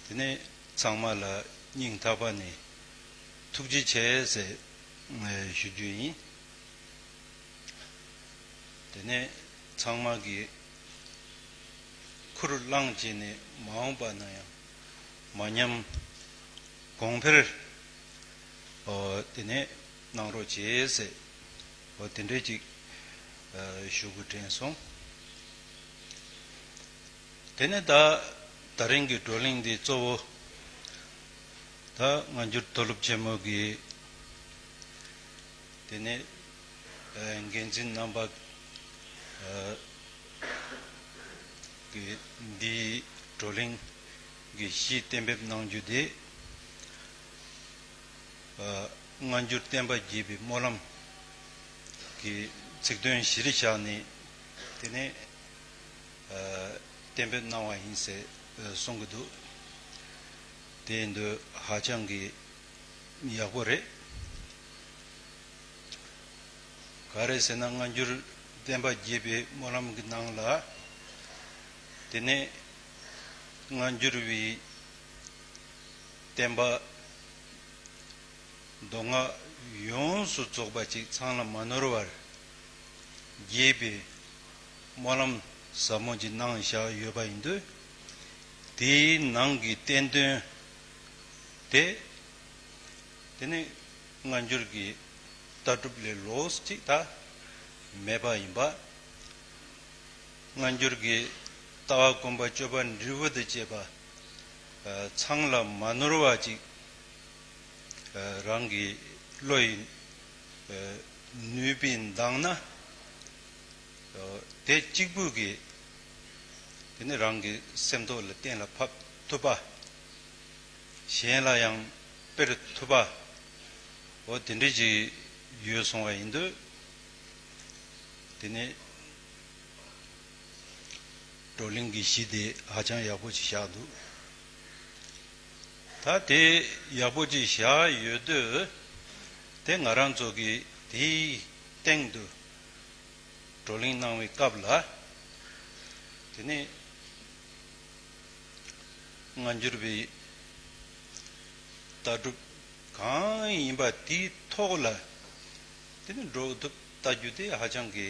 དེ་ནས་ཚང་མ་ལ་སྙིང་ཐག་པ་ནས་ཐུགས་རྗེ་ཆེ་ཟེར་ཞུ་རྒྱུ་ཡིན། དེ་ནས་ཚང་མ་གིས་ཁུར་བླངས་བྱས་ནས་མ་འོངས་པ་ན་ཡང་མ་ཉམས་གོང་འཕེལ་ཨོ་དེ་ནས་གནང་རོགས་བྱེད་ཟེར་ཨོ་དེ་འདྲས་ཅིག་ཨ་ཞུ་དགོས་དྲན་སོང་། དེ་ནས་ད་ད་རིང་གི་བགྲོ་གླེང་འདི་གཙོ་བོ་ད་སྔ་འགྱུར་མཐོ་སློབ་ཆེན་མོ་གི་དེ་ནས་ཨ་འགན་འཛིན་རྣམ་པ་ཨ་གི་འདིའི་བགྲོ་གླེང་གི་གཞི་གཏན་འབེབས་གནང་རྒྱུ་དེ། ཨ་སྔ་འགྱུར་བསྟན་པ་རྒྱས་པའི་སྨོན་ལམ་གྱི་ཚིག་དོན་གཞིར་བཞག་ནས་དེ་ནས་ཨ་གཏན་འབེབས་གནང་བ་ཡིན་ཟེར་གསུང་གི་འདུག་དེ་འདི་ཧ་ཅང་གི་ཡག་པོ་རེད། ག་རེ་ཟེར་ན་སྔ་འགྱུར་བསྟན་པ་རྒྱས་པའི་སྨོན་ལམ་གྱི་ནང་ལ་དེ་ནས་སྔ་འགྱུར་བའི་བསྟན་པ་མདོ་སྔགས་ཡོངས་སུ་རྫོགས་པ་ཅིག་ཚང་ལ་མ་ནོར་བར་རྒྱས་པའི་སྨོན་ལམ་ཟབ་མོ་ཅིག་གནང་བཞག་ཡོད་པ་ཡིན་དུས། དེའི་ནང་གི་བསྟན་དོན་དེ་དེ་ནི་སྔ་འགྱུར་གྱི་ལྟ་གྲུབ་ལས་ལོགས་ཅིག་ད་མེད་པ་ཡིན་པ། སྔ་འགྱུར་གྱི་ལྟ་བ་སྒོམ་པ་སྤྱོད་པ་འབྲས་བུ་དང་བཅས་པ་ཚང་ལ་མ་ནོར་བ་ཅིག་རང་གི་བློ་ཡི་ནུས་པའི་འདང་ན་དེ་གཅིག་པུ་གིས་དེ་ནི་རང་གི་སེམས་རྟོགས་ལ་གཏན་ལ་ཕབ་ཐུབ་པ། གཞན་ལ་ཡང་སྤེལ་ཐུབ་པ། འོ་དེ་འདྲ་ཅིག་ཡོད་སོང་བ་ཡིན་དུས། དེ་ནས་བགྲོ་གླེང་གི་གཞི་དེ་ཧ་ཅང་ཡག་པོ་ཅིག་བཞག་འདུག་ད་དེ་ཡག་པོ་ཅིག་བཞག་ཡོད་དུས། དེ་ང་རང་ཚོ་གི་དེའི་སྟེང་དུ་བགྲོ་གླེང་གནང་བའི་སྐབས་ལ། དེ་ནས་སྔ་འགྱུར་བའི་ལྟ་གྲུབ་གང་ཡིན་པ་དེའི་ཐོག་ལ་དེ་ནས་འགྲོ་ཐུབ་ལྟ་རྒྱུ་དེ་ཧ་ཅང་གི་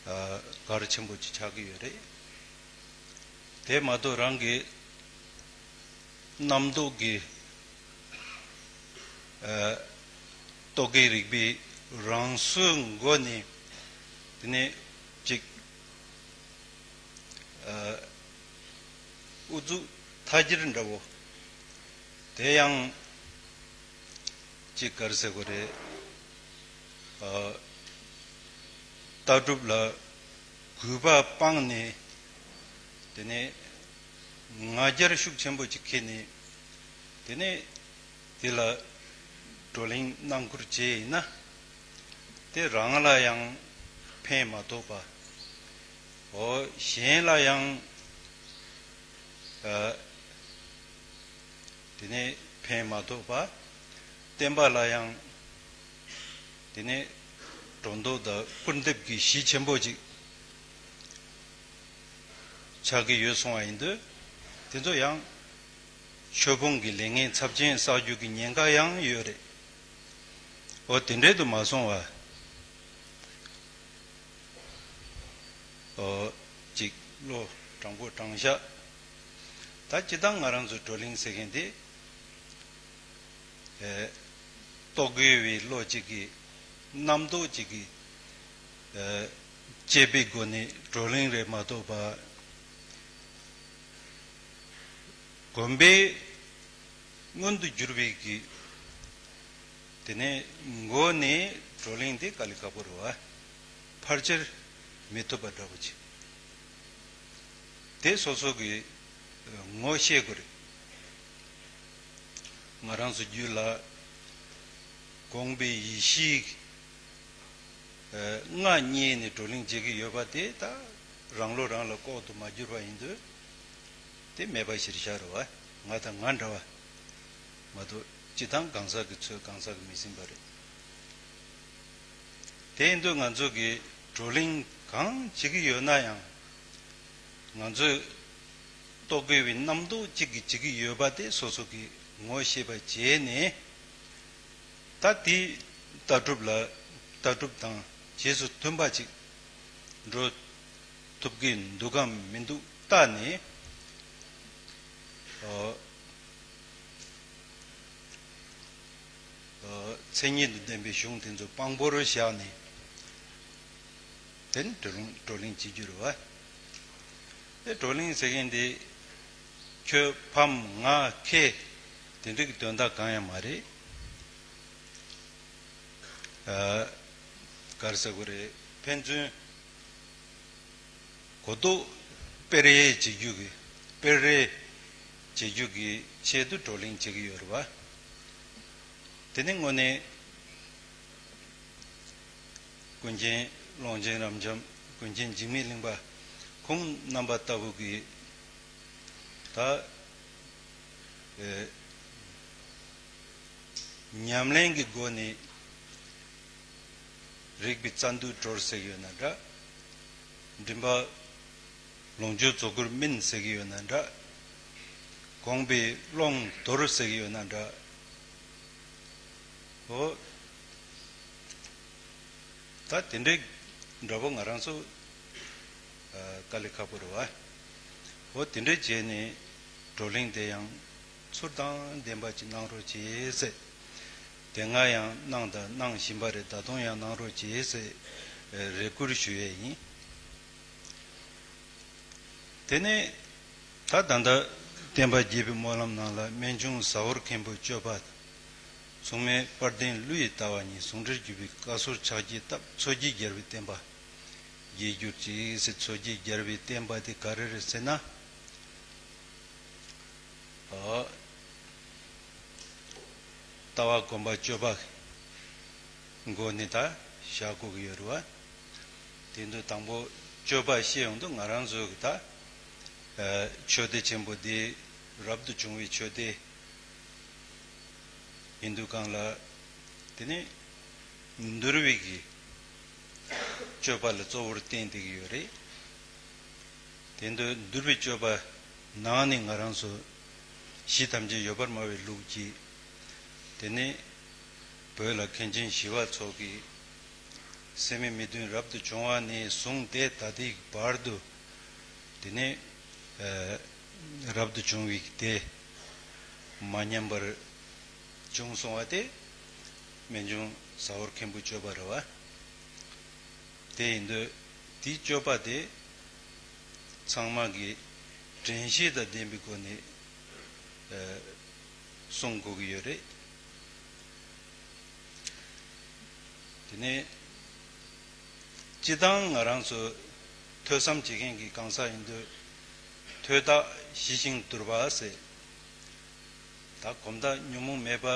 ཨ་གལ་ཆེན་པོ་ཅིག་ཆགས་ཀྱི་ཡོད་རེད། དེ་མ་གཏོགས་རང་གི་རྣམ་རྟོག་གི་ཨ་རྟོག་གེའི་རིག་པའི་རང་བཟོའི་སྒོ་ནས་དེ་ནས་ཅིག་ཨ་ཨུ་ཚུགས་མཐའ་སྒྱུར་འདྲ་བོ། དེ་ཡང་ཅིག་ག་རེ་ཟེར་དགོས་རེད། ཨ་ལྟ་གྲུབ་ལ་གུས་པ་སྤངས་ནས། དེ་ནས་ང་རྒྱལ་ཤུགས་ཆེན་པོ་ཅིག་འཁྱེར་ནས། དེ་ནས་དེ་ལ་བགྲོ་གླེང་གནང་ཁུལ་བྱས་ཡིན་ན། དེ་རང་ལ་ཡང་ཕན་མ་ཐོགས་པ། འོ་གཞན་ལ་ཡང་ཨ་དེ་ནས་ཕན་མ་ཐོགས་པ། བསྟན་པ་ལ་ཡང་དེ་ནས་སྒྲོ་འདོགས་དང་སྐུར་འདེབས་ཀྱི་གཞི་ཆེན་པོ་ཅིག་ཆགས་ཀྱི་ཡོད་སོང་བ་ཡིན་དུས། དེ་ཚོ་ཡང་ཆོས་སྤོང་གི་ལས་ངན་ཚབས་ཆེན་བསགས་རྒྱུ་གི་ཉེན་ཁ་ཡང་ཡོད་རེད། འོ་དེ་འདྲའི་དུ་མ་སོང་བ། ཨོ། ཅིག་བློ་དྲང་པོ་དྲང་བཞག་ད་སྤྱིར་བཏང་ང་རང་ཚོའི་བགྲོ་གླེང་ཟེར་མཁན་དེ། ཨེ། རྟོག་གེ་བའི་བློ་གཅིག་གི་རྣམ་རྟོག་གཅིག་གི་ཨེ། དཔྱད་པའི་སྒོ་ནས་བགྲོ་གླེང་རེད་མ་གཏོགས་པ། གོམས་པའི་མངོན་དུ་གྱུར་པའི་གི། དེ་ནས་མགོ་ནས་བགྲོ་གླེང་དེ་དཀའ་ལས་ཁག་པོ་རེད་བ། ཕལ་ཆེར་མི་ཐུབ་པ་འདྲ་པོ་ཅིག་དེ་སོ་སོ་གི་ངོ་ཤེས་དགོས་རེད། ང་རང་ཚོ་རྒྱུད་ལ་གོམས་པའི་ཡེ་ཤེས་ལྔ་རྙེད་ནས་བགྲོ་གླེང་བྱེད་ཀྱི་ཡོད་པ་དེ་ད་རང་བློ་རང་ལ་ལྐོག་ཏུ་མ་གྱུར་པ་ཡིན་དུས། དེ་མེད་པ་གཞིར་བཞག་རེད་བ། ང་དང་ང་འདྲ་བ་མ་གཏོགས་སྤྱི་བཏང་གང་ཟག་གི་ཚོད་གང་ཟག་གིས་མི་ཟིན་པ་རེད། དེ་ཡིན་དུས་ང་ཚོ་གི་བགྲོ་གླེང་གང་བྱེད་ཀྱི་ཡོད་ན་ཡང་། ང་ཚོས་རྟོག་གེ་བའི་རྣམ་རྟོག་གཅིག་གིས་བྱེད་ཀྱི་ཡོད་པ་དེ་སོ་སོ་གིས་ངོ་ཤེས་པ་བྱས་ནས། ད་དེའི་ལྟ་གྲུབ་ལ་ལྟ་གྲུབ་དང་རྗེས་སུ་མཐུན་པ་ཅིག་འགྲོ་ཐུབ་ཀྱི་འདུག་གམ་མི་འདུག་བལྟས་ནས། ཨོ། ཨོ། མཚན་ཉིད་དང་ལྡན་པའི་གཞུང་དེ་ཚོ་དཔང་པོར་བཞག་ནས། དེ་ནི་བགྲོ་གླེང་བགྲོ་གླེང་བྱེད་རྒྱུ་རེད་བ། དེ་བགྲོ་གླེང་ཟེར་མཁན་དེ། ཁྱོད་ཕམ་ང་ཁེ། དེ་འདྲ་གི་དོན་དག་གང་ཡང་མ་རེད། ཨ། ག་རེ་ཟེར་དགོས་རེད། ཕན་ཚུན་གོ་རྟོགས་སྤེལ་རེས་བྱེད་རྒྱུ་གི། སྤེལ་རེས་བྱེད་རྒྱུ་གི་ཆེད་དུ་བགྲོ་གླེང་བྱེད་ཀྱི་ཡོད་རེད་བ། དེ་ནི་དངོས་གནས་ཀུན་མཁྱེན་ཀློང་ཆེན་རབ་འབྱམས། ཀུན་མཁྱེན་འཇིགས་མེད་གླིང་པ་ཁོང་རྣམ་པ་ལྟ་བུ་གི་ད། ཨེ། ཉམས་ལེན་གྱི་སྒོ་ནས་རིག་པའི་རྩལ་འདོན་གྲོལ་ཟེར་གྱི་ཡོད་ན་འདྲ། མགྲིན་པ་ལོངས་སྤྱོད་རྫོགས་སྐུར་སྨིན་ཟེར་གྱི་ཡོད་ན་འདྲ། དགོངས་པའི་ཀློང་དོར་ཟེར་གྱི་ཡོད་ན་འདྲ། འོ། ད་དེ་འདྲའི་འདྲ་པོ་ང་རང་ཚོ་ཨ་དཀའ་ལས་ཁག་པོ་རེད་བ། འོ་དེ་འདྲ་བྱས་ནས་བགྲོ་གླེང་དེ་ཡང་ཚུལ་དང་ལྡན་པ་ཅིག་གནང་རོགས་བྱེད་ཟེར། དེ་སྔ་ཡང་གནང་དང་གནང་བཞིན་པ་རེད། ད་དུང་ཡང་གནང་རོགས་བྱེད་ཟེར་རེ་སྐུལ་ཞུ་ཡས་ཡིན། དེ་ནས་ད་ད་ལྟ་བསྟན་པ་རྒྱས་པའི་སྨོན་ལམ་ནང་ལ་རྨད་བྱུང་ཟ་ཧོར་མཁན་པོའི་སྤྱོད་པ། མཚུངས་མེད་དཔལ་ལྡན་ཀླུ་ཡི་ལྟ་བ་ཉིད། ཟུང་འབྲེལ་བརྒྱུད་པའི་བཀའ་ཟུར་ཕྱག་རྒྱའི་སྟབས། མཚོ་སྐྱེས་རྒྱལ་བའི་བསྟན་པ་རྒྱས་གྱུར་ཅིག་ཟེར། མཚོ་སྐྱེས་རྒྱལ་བའི་བསྟན་པ་དེ་ག་རེ་རེད་ཟེར་ན། ཨོ། ལྟ་བ་གོམས་པ་སྤྱོད་པ་ མགོ་ནས་ད་བཞག་དགོས་ཀྱི་ཡོད་རེད་བ། དེ་འདུག་དང་པོ་སྤྱོད་པ་བཤད་ཡོང་དུས་ང་རང་ཚོ་གི་ད་ཆོས་སྡེ་ཆེན་པོ་འདི་རབ་ཏུ་བྱུང་བའི་ཆོས་སྡེ་ཡིན་དུས་གང་ལ། དེ་ནས་འདུལ་བའི་གི་སྤྱོད་པ་ལ་གཙོ་བོར་བསྟན་བསྡད་ཀྱི་ཡོད་རེད། དེ་འདུག་འདུལ་བའི་སྤྱོད་པ་ནང་ནས་ང་རང་ཚོ་གཞི་ཐམས་ཅད་ཡོད་པར་སྨྲ་བའི་ལུགས་ཀྱིས། དེ་ནས་བོད་ལ་མཁན་ཆེན་ཞི་བ་འཚོ་གིས་སད་མི་མི་བདུན་རབ་ཏུ་བྱུང་བ་ནས་བཟུང་སྟེ་ད་ལྟའི་བར་དུ། དེ་ནས་ཨ་རབ་ཏུ་བྱུང་བའི་དེ་མ་ཉམས་པར་བྱུང་སོང་བ་དེ་རྨད་བྱུང་ཟ་ཧོར་མཁན་པོའི་སྤྱོད་པ་རེད་བ། དེ་ཡིན་དུས་དེའི་སྤྱོད་པ་དེ་ཚང་མ་གིས་དྲན་ཤེས་དང་ལྡན་པའི་སྒོ་ནས་ཨ་སྲུང་དགོས་ཀྱི་ཡོད་རེད། དེ་ནས་སྤྱིར་བཏང་ང་རང་ཚོ་ཐོས་བསམ་བྱེད་མཁན་གྱི་གང་ཟག་ཡིན་དུས་ཐོས་དག་ཞི་ཞིང་དུལ་བ་ཟེར། ད་གོམས་དག་ཉོན་མོངས་མེད་པ་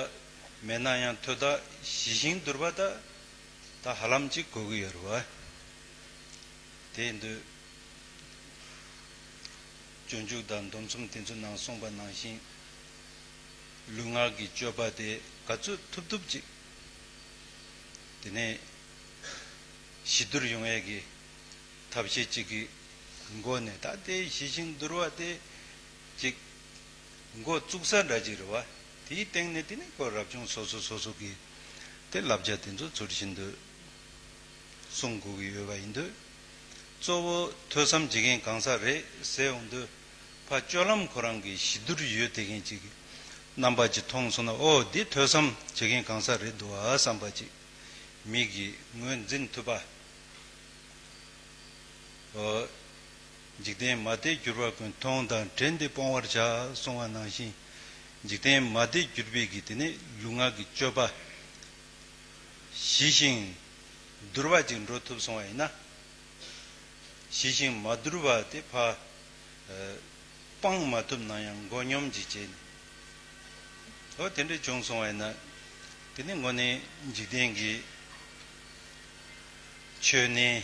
མེད་ན་ཡང་ཐོས་དག་ཞི་ཞིང་དུལ་བ་ད་ད་ཧ་ལམ་ཅིག་དགོས་ཀྱི་ཡོད་རེད་བ། དེ་ཡིན་དུས། སྤྱོད་འཇུག་དང་སྡོམ་གསུམ་དེ་ཚོའི་ནང་གསུངས་པ་ནང་བཞིན། ལུས་ངག་གི་སྤྱོད་པ་དེ་ག་ཚོད་ཐུབ་ཐུབ་ཅིག་དེ་ནས་ཞི་དུལ་ཡོང་ཡས་ཀྱི་ཐབས་ཤེས་ཅིག་གི་སྒོ་ནས་ད་དེ་ཞི་ཞིང་དུལ་བ་དེ་ཅིག་འགོ་བཙུགས་ས་འདྲ་ཅིག་རེད་བ། དེའི་སྟེང་ནས་དེ་ནས་ཁོ་རབ་བྱུང་སོ་སོ་སོ་སོ་གི་དེ་བསླབ་བྱ་དེ་ཚོ་ཚུལ་བཞིན་དུ། གསུང་དགོས་ཀྱི་ཡོད་པ་ཡིན་དུས། གཙོ་བོ་ཐོས་བསམ་བྱེད་མཁན་གང་ཟག་རེད་ཟེར་ཡོང་དུས། ཕར་སྤྱོད་ལམ་ཁོ་རང་གི་ཞི་དུལ་ཡོད་དེ་མཁན་ཅིག་རྣམ་པ་ཅིག་མཐོང་སོང་ན། ཨོ་འདི་ཐོས་བསམ་བྱེད་མཁན་གང་ཟག་རེད་འདུག་ཨ་བསམ་པ་ཅིག་མིག་གིས་ངོས་འཛིན་ཐུབ་པ། ཨོ། འཇིག་རྟེན་མ་དད་གྱུར་པ་ཀུན། མཐོང་དང་དྲན་ཏེ་སྤོང་བར་བྱ། གསུངས་པ་ནང་བཞིན། འཇིག་རྟེན་མ་དད་གྱུར་པའི་གི་དེ་ནས་ལུས་ངག་གི་སྤྱོད་པ་ཞི་ཞིང་དུལ་བ་ཅིག་འགྲོ་ཐུབ་སོང་བ་ཡིན་ན། ཞི་ཞིང་མ་དུལ་བ་དེ་ཕར་སྤང་མ་ཐུབ་ན་ཡང་མགོ་སྙོམས་ཅིག་བྱས་ནས། ཨོ་དེ་འདྲ་བྱུང་སོང་བ་ཡིན་ན། དེ་ནི་དངོས་གནས་འཇིག་རྟེན་གྱི་ཆོས་ནི།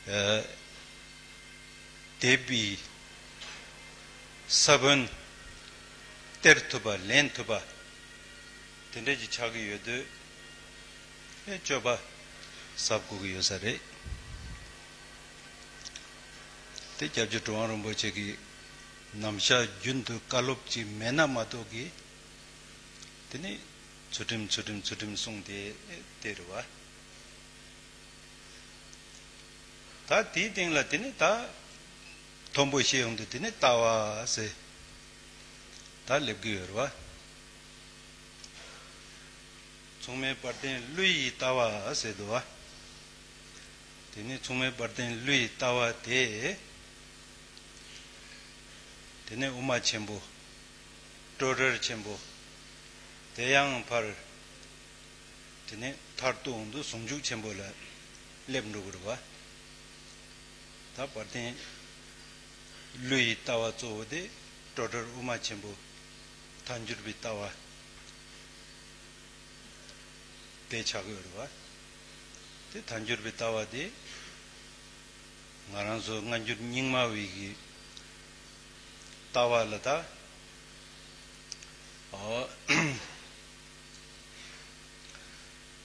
ཨ། དད་པའི་ས་བོན་སྟེར་ཐུབ་པ་ལེན་ཐུབ་པ་དེ་འདྲ་ཅིག་ཆགས་ཀྱི་ཡོད་དུས། ཨེ་སྤྱོད་པ་གཟབ་དགོས་ཀྱི་ཡོད་ས་རེད། དེ་སྐྱབས་རྗེ་གྲུབ་དབང་རིན་པོ་ཆེ་གིས་ནམ་ཞག་རྒྱུན་དུ་བཀའ་སློབ་ཅིག་མེད་ན་མ་གཏོགས་ཀྱི། དེ་ནི་ཚུལ་ཁྲིམས་ཚུལ་ཁྲིམས་ཚུལ་ཁྲིམས་གསུངས་ཏེ་དེ་རེད་བ། ད་དེའི་སྟེང་ལ་དེ་ནི་ད་མཐོན་པོ་བཤད་ཡོང་དུས་དེ་ནི་ལྟ་བ་ཟེར་ད་སླེབས་ཀྱི་ཡོད་རེད་བ། མཚུངས་མེད་དཔལ་ལྡན་ཀླུ་ཡི་ལྟ་བ་ཟེར་འདུག་བ། དེ་ནི་མཚུངས་མེད་དཔལ་ལྡན་ཀླུ་ཡི་ལྟ་བ་དེ། དེ་ནི་དབུ་མ་ཆེན་པོ། སྤྲོས་བྲལ་ཆེན་པོ། དེ་ཡང་ཕར། དེ་ནས་མཐར་ཐུག་འོང་དུས་ཟུང་འཇུག་ཆེན་པོ་ལ་སླེབས་འགྲོ་གི་རེད་བ། ད་དཔལ་ལྡན་ཀླུ་ཡི་ལྟ་བ་གཙོ་བོ་དེ་སྤྲོས་བྲལ་དབུ་མ་ཆེན་པོ་ཐལ་འགྱུར་བའི་ལྟ་བ་དེ་ཆགས་ཀྱི་ཡོད་རེད་བ། དེ་ཐལ་འགྱུར་བའི་ལྟ་བ་དེ་ང་རང་ཚོ་སྔ་འགྱུར་རྙིང་མ་བའི་གི་ལྟ་བ་ལ་ད། ཨོ།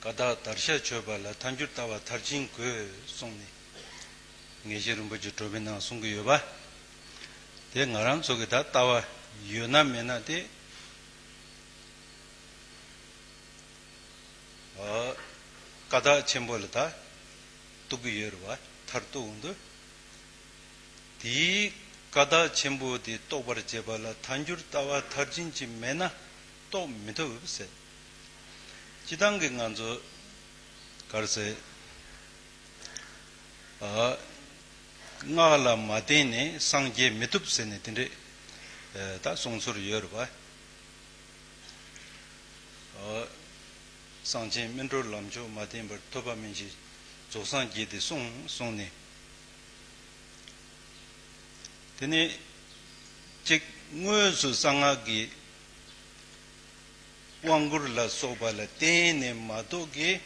ཀ་དག་བརྡར་ཤ་ཆོད་པ་ལ། ཐལ་འགྱུར་ལྟ་བ་མཐར་ཕྱིན་དགོས་གསུངས་ནས། དངོས་གཞི་རིན་པོ་ཆེ་གྲུབ་པའི་ནང་གསུང་གི་ཡོད་པ། དེ་ང་རང་ཚོ་གི་ད་ལྟ་བ་ཡོད་ན་མེད་ན་དེ། ཨ། ཀ་དག་ཆེན་པོ་ལ་ད་གཏུག་གི་ཡོད་རེད་བ། མཐར་གཏུག་འོང་དུས། དེའི་ཀ་དག་ཆེན་པོ་དེ་རྟོགས་པར་བྱེད་པ་ལ་ཐལ་འགྱུར་ལྟ་བ་མཐར་ཕྱིན་གྱི་མེད་ན་རྟོགས་མི་ཐུབ་ཟེར། སྤྱི་བཏང་གི་ང་ཚོ་ག་རེ་ཟེར། ཨ། སྔགས་ལ་མ་བརྟེན་ནས་སངས་རྒྱས་མི་ཐུབ་ཟེར་ནས་དེ་འདྲས་ཨ་ད་གསུང་སྲོལ་ཡོད་རེད་བ། ཨ། གསང་ཆེན་སྨིན་གྲོལ་ལམ་མཆོག་མ་བསྟེན་པར་ཐོབ་པ་མིན་ཞེས་རྫོགས་སངས་རྒྱས་ཏེ་གསུངས་གསུངས་ནས། དེ་ནས་གཅིག་དངོས་སུ་གསང་སྔགས་ཀྱི་ དབང་བསྐུར་ལ་སོགས་པ་ལ་བརྟེན་ནས་མ་གཏོགས་ཀྱི།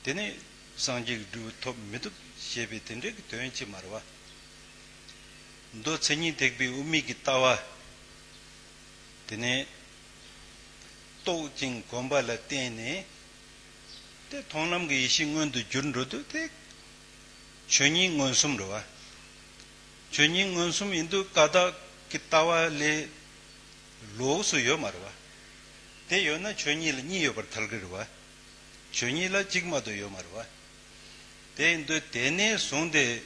དེ་ནི་སངས་རྒྱས་ཀྱི་འབྲས་བུ་ཐོབ་མི་ཐུབ་ཞེས་པའི་དེ་འདྲའི་གི་དོན་ཅིག་མ་རེད་བ། མདོ་མཚན་ཉིད་ཐེག་པའི་དབུ་མའི་གི་ལྟ་བ། དེ་ནས་རྟོགས་ཅིང་གོམས་པ་ལ་བརྟེན་ནས། དེ་མཐོང་ལམ་གྱི་ཡེ་ཤེས་མངོན་དུ་གྱུར་འགྲོ་དུས་དེ། ཆོས་ཉིད་མངོན་སུམ་རེད་བ། ཆོས་ཉིད་མངོན་སུམ་ཡིན་དུས་ཀ་དག་གི་ལྟ་བ་ལས་ལོགས་སུ་ཡོད་མ་རེད་བ། དེ་ཡོད་ན་ཆོས་ཉིད་ལ་གཉིས་ཡོད་པར་ཐལ་གྱི་རེད་བ། ཆོས་ཉིད་ལ་གཅིག་མ་གཏོགས་ཡོད་མ་རེད་བ། དེ་ཡིན་དུས་དེ་ནས་བཟུང་སྟེ།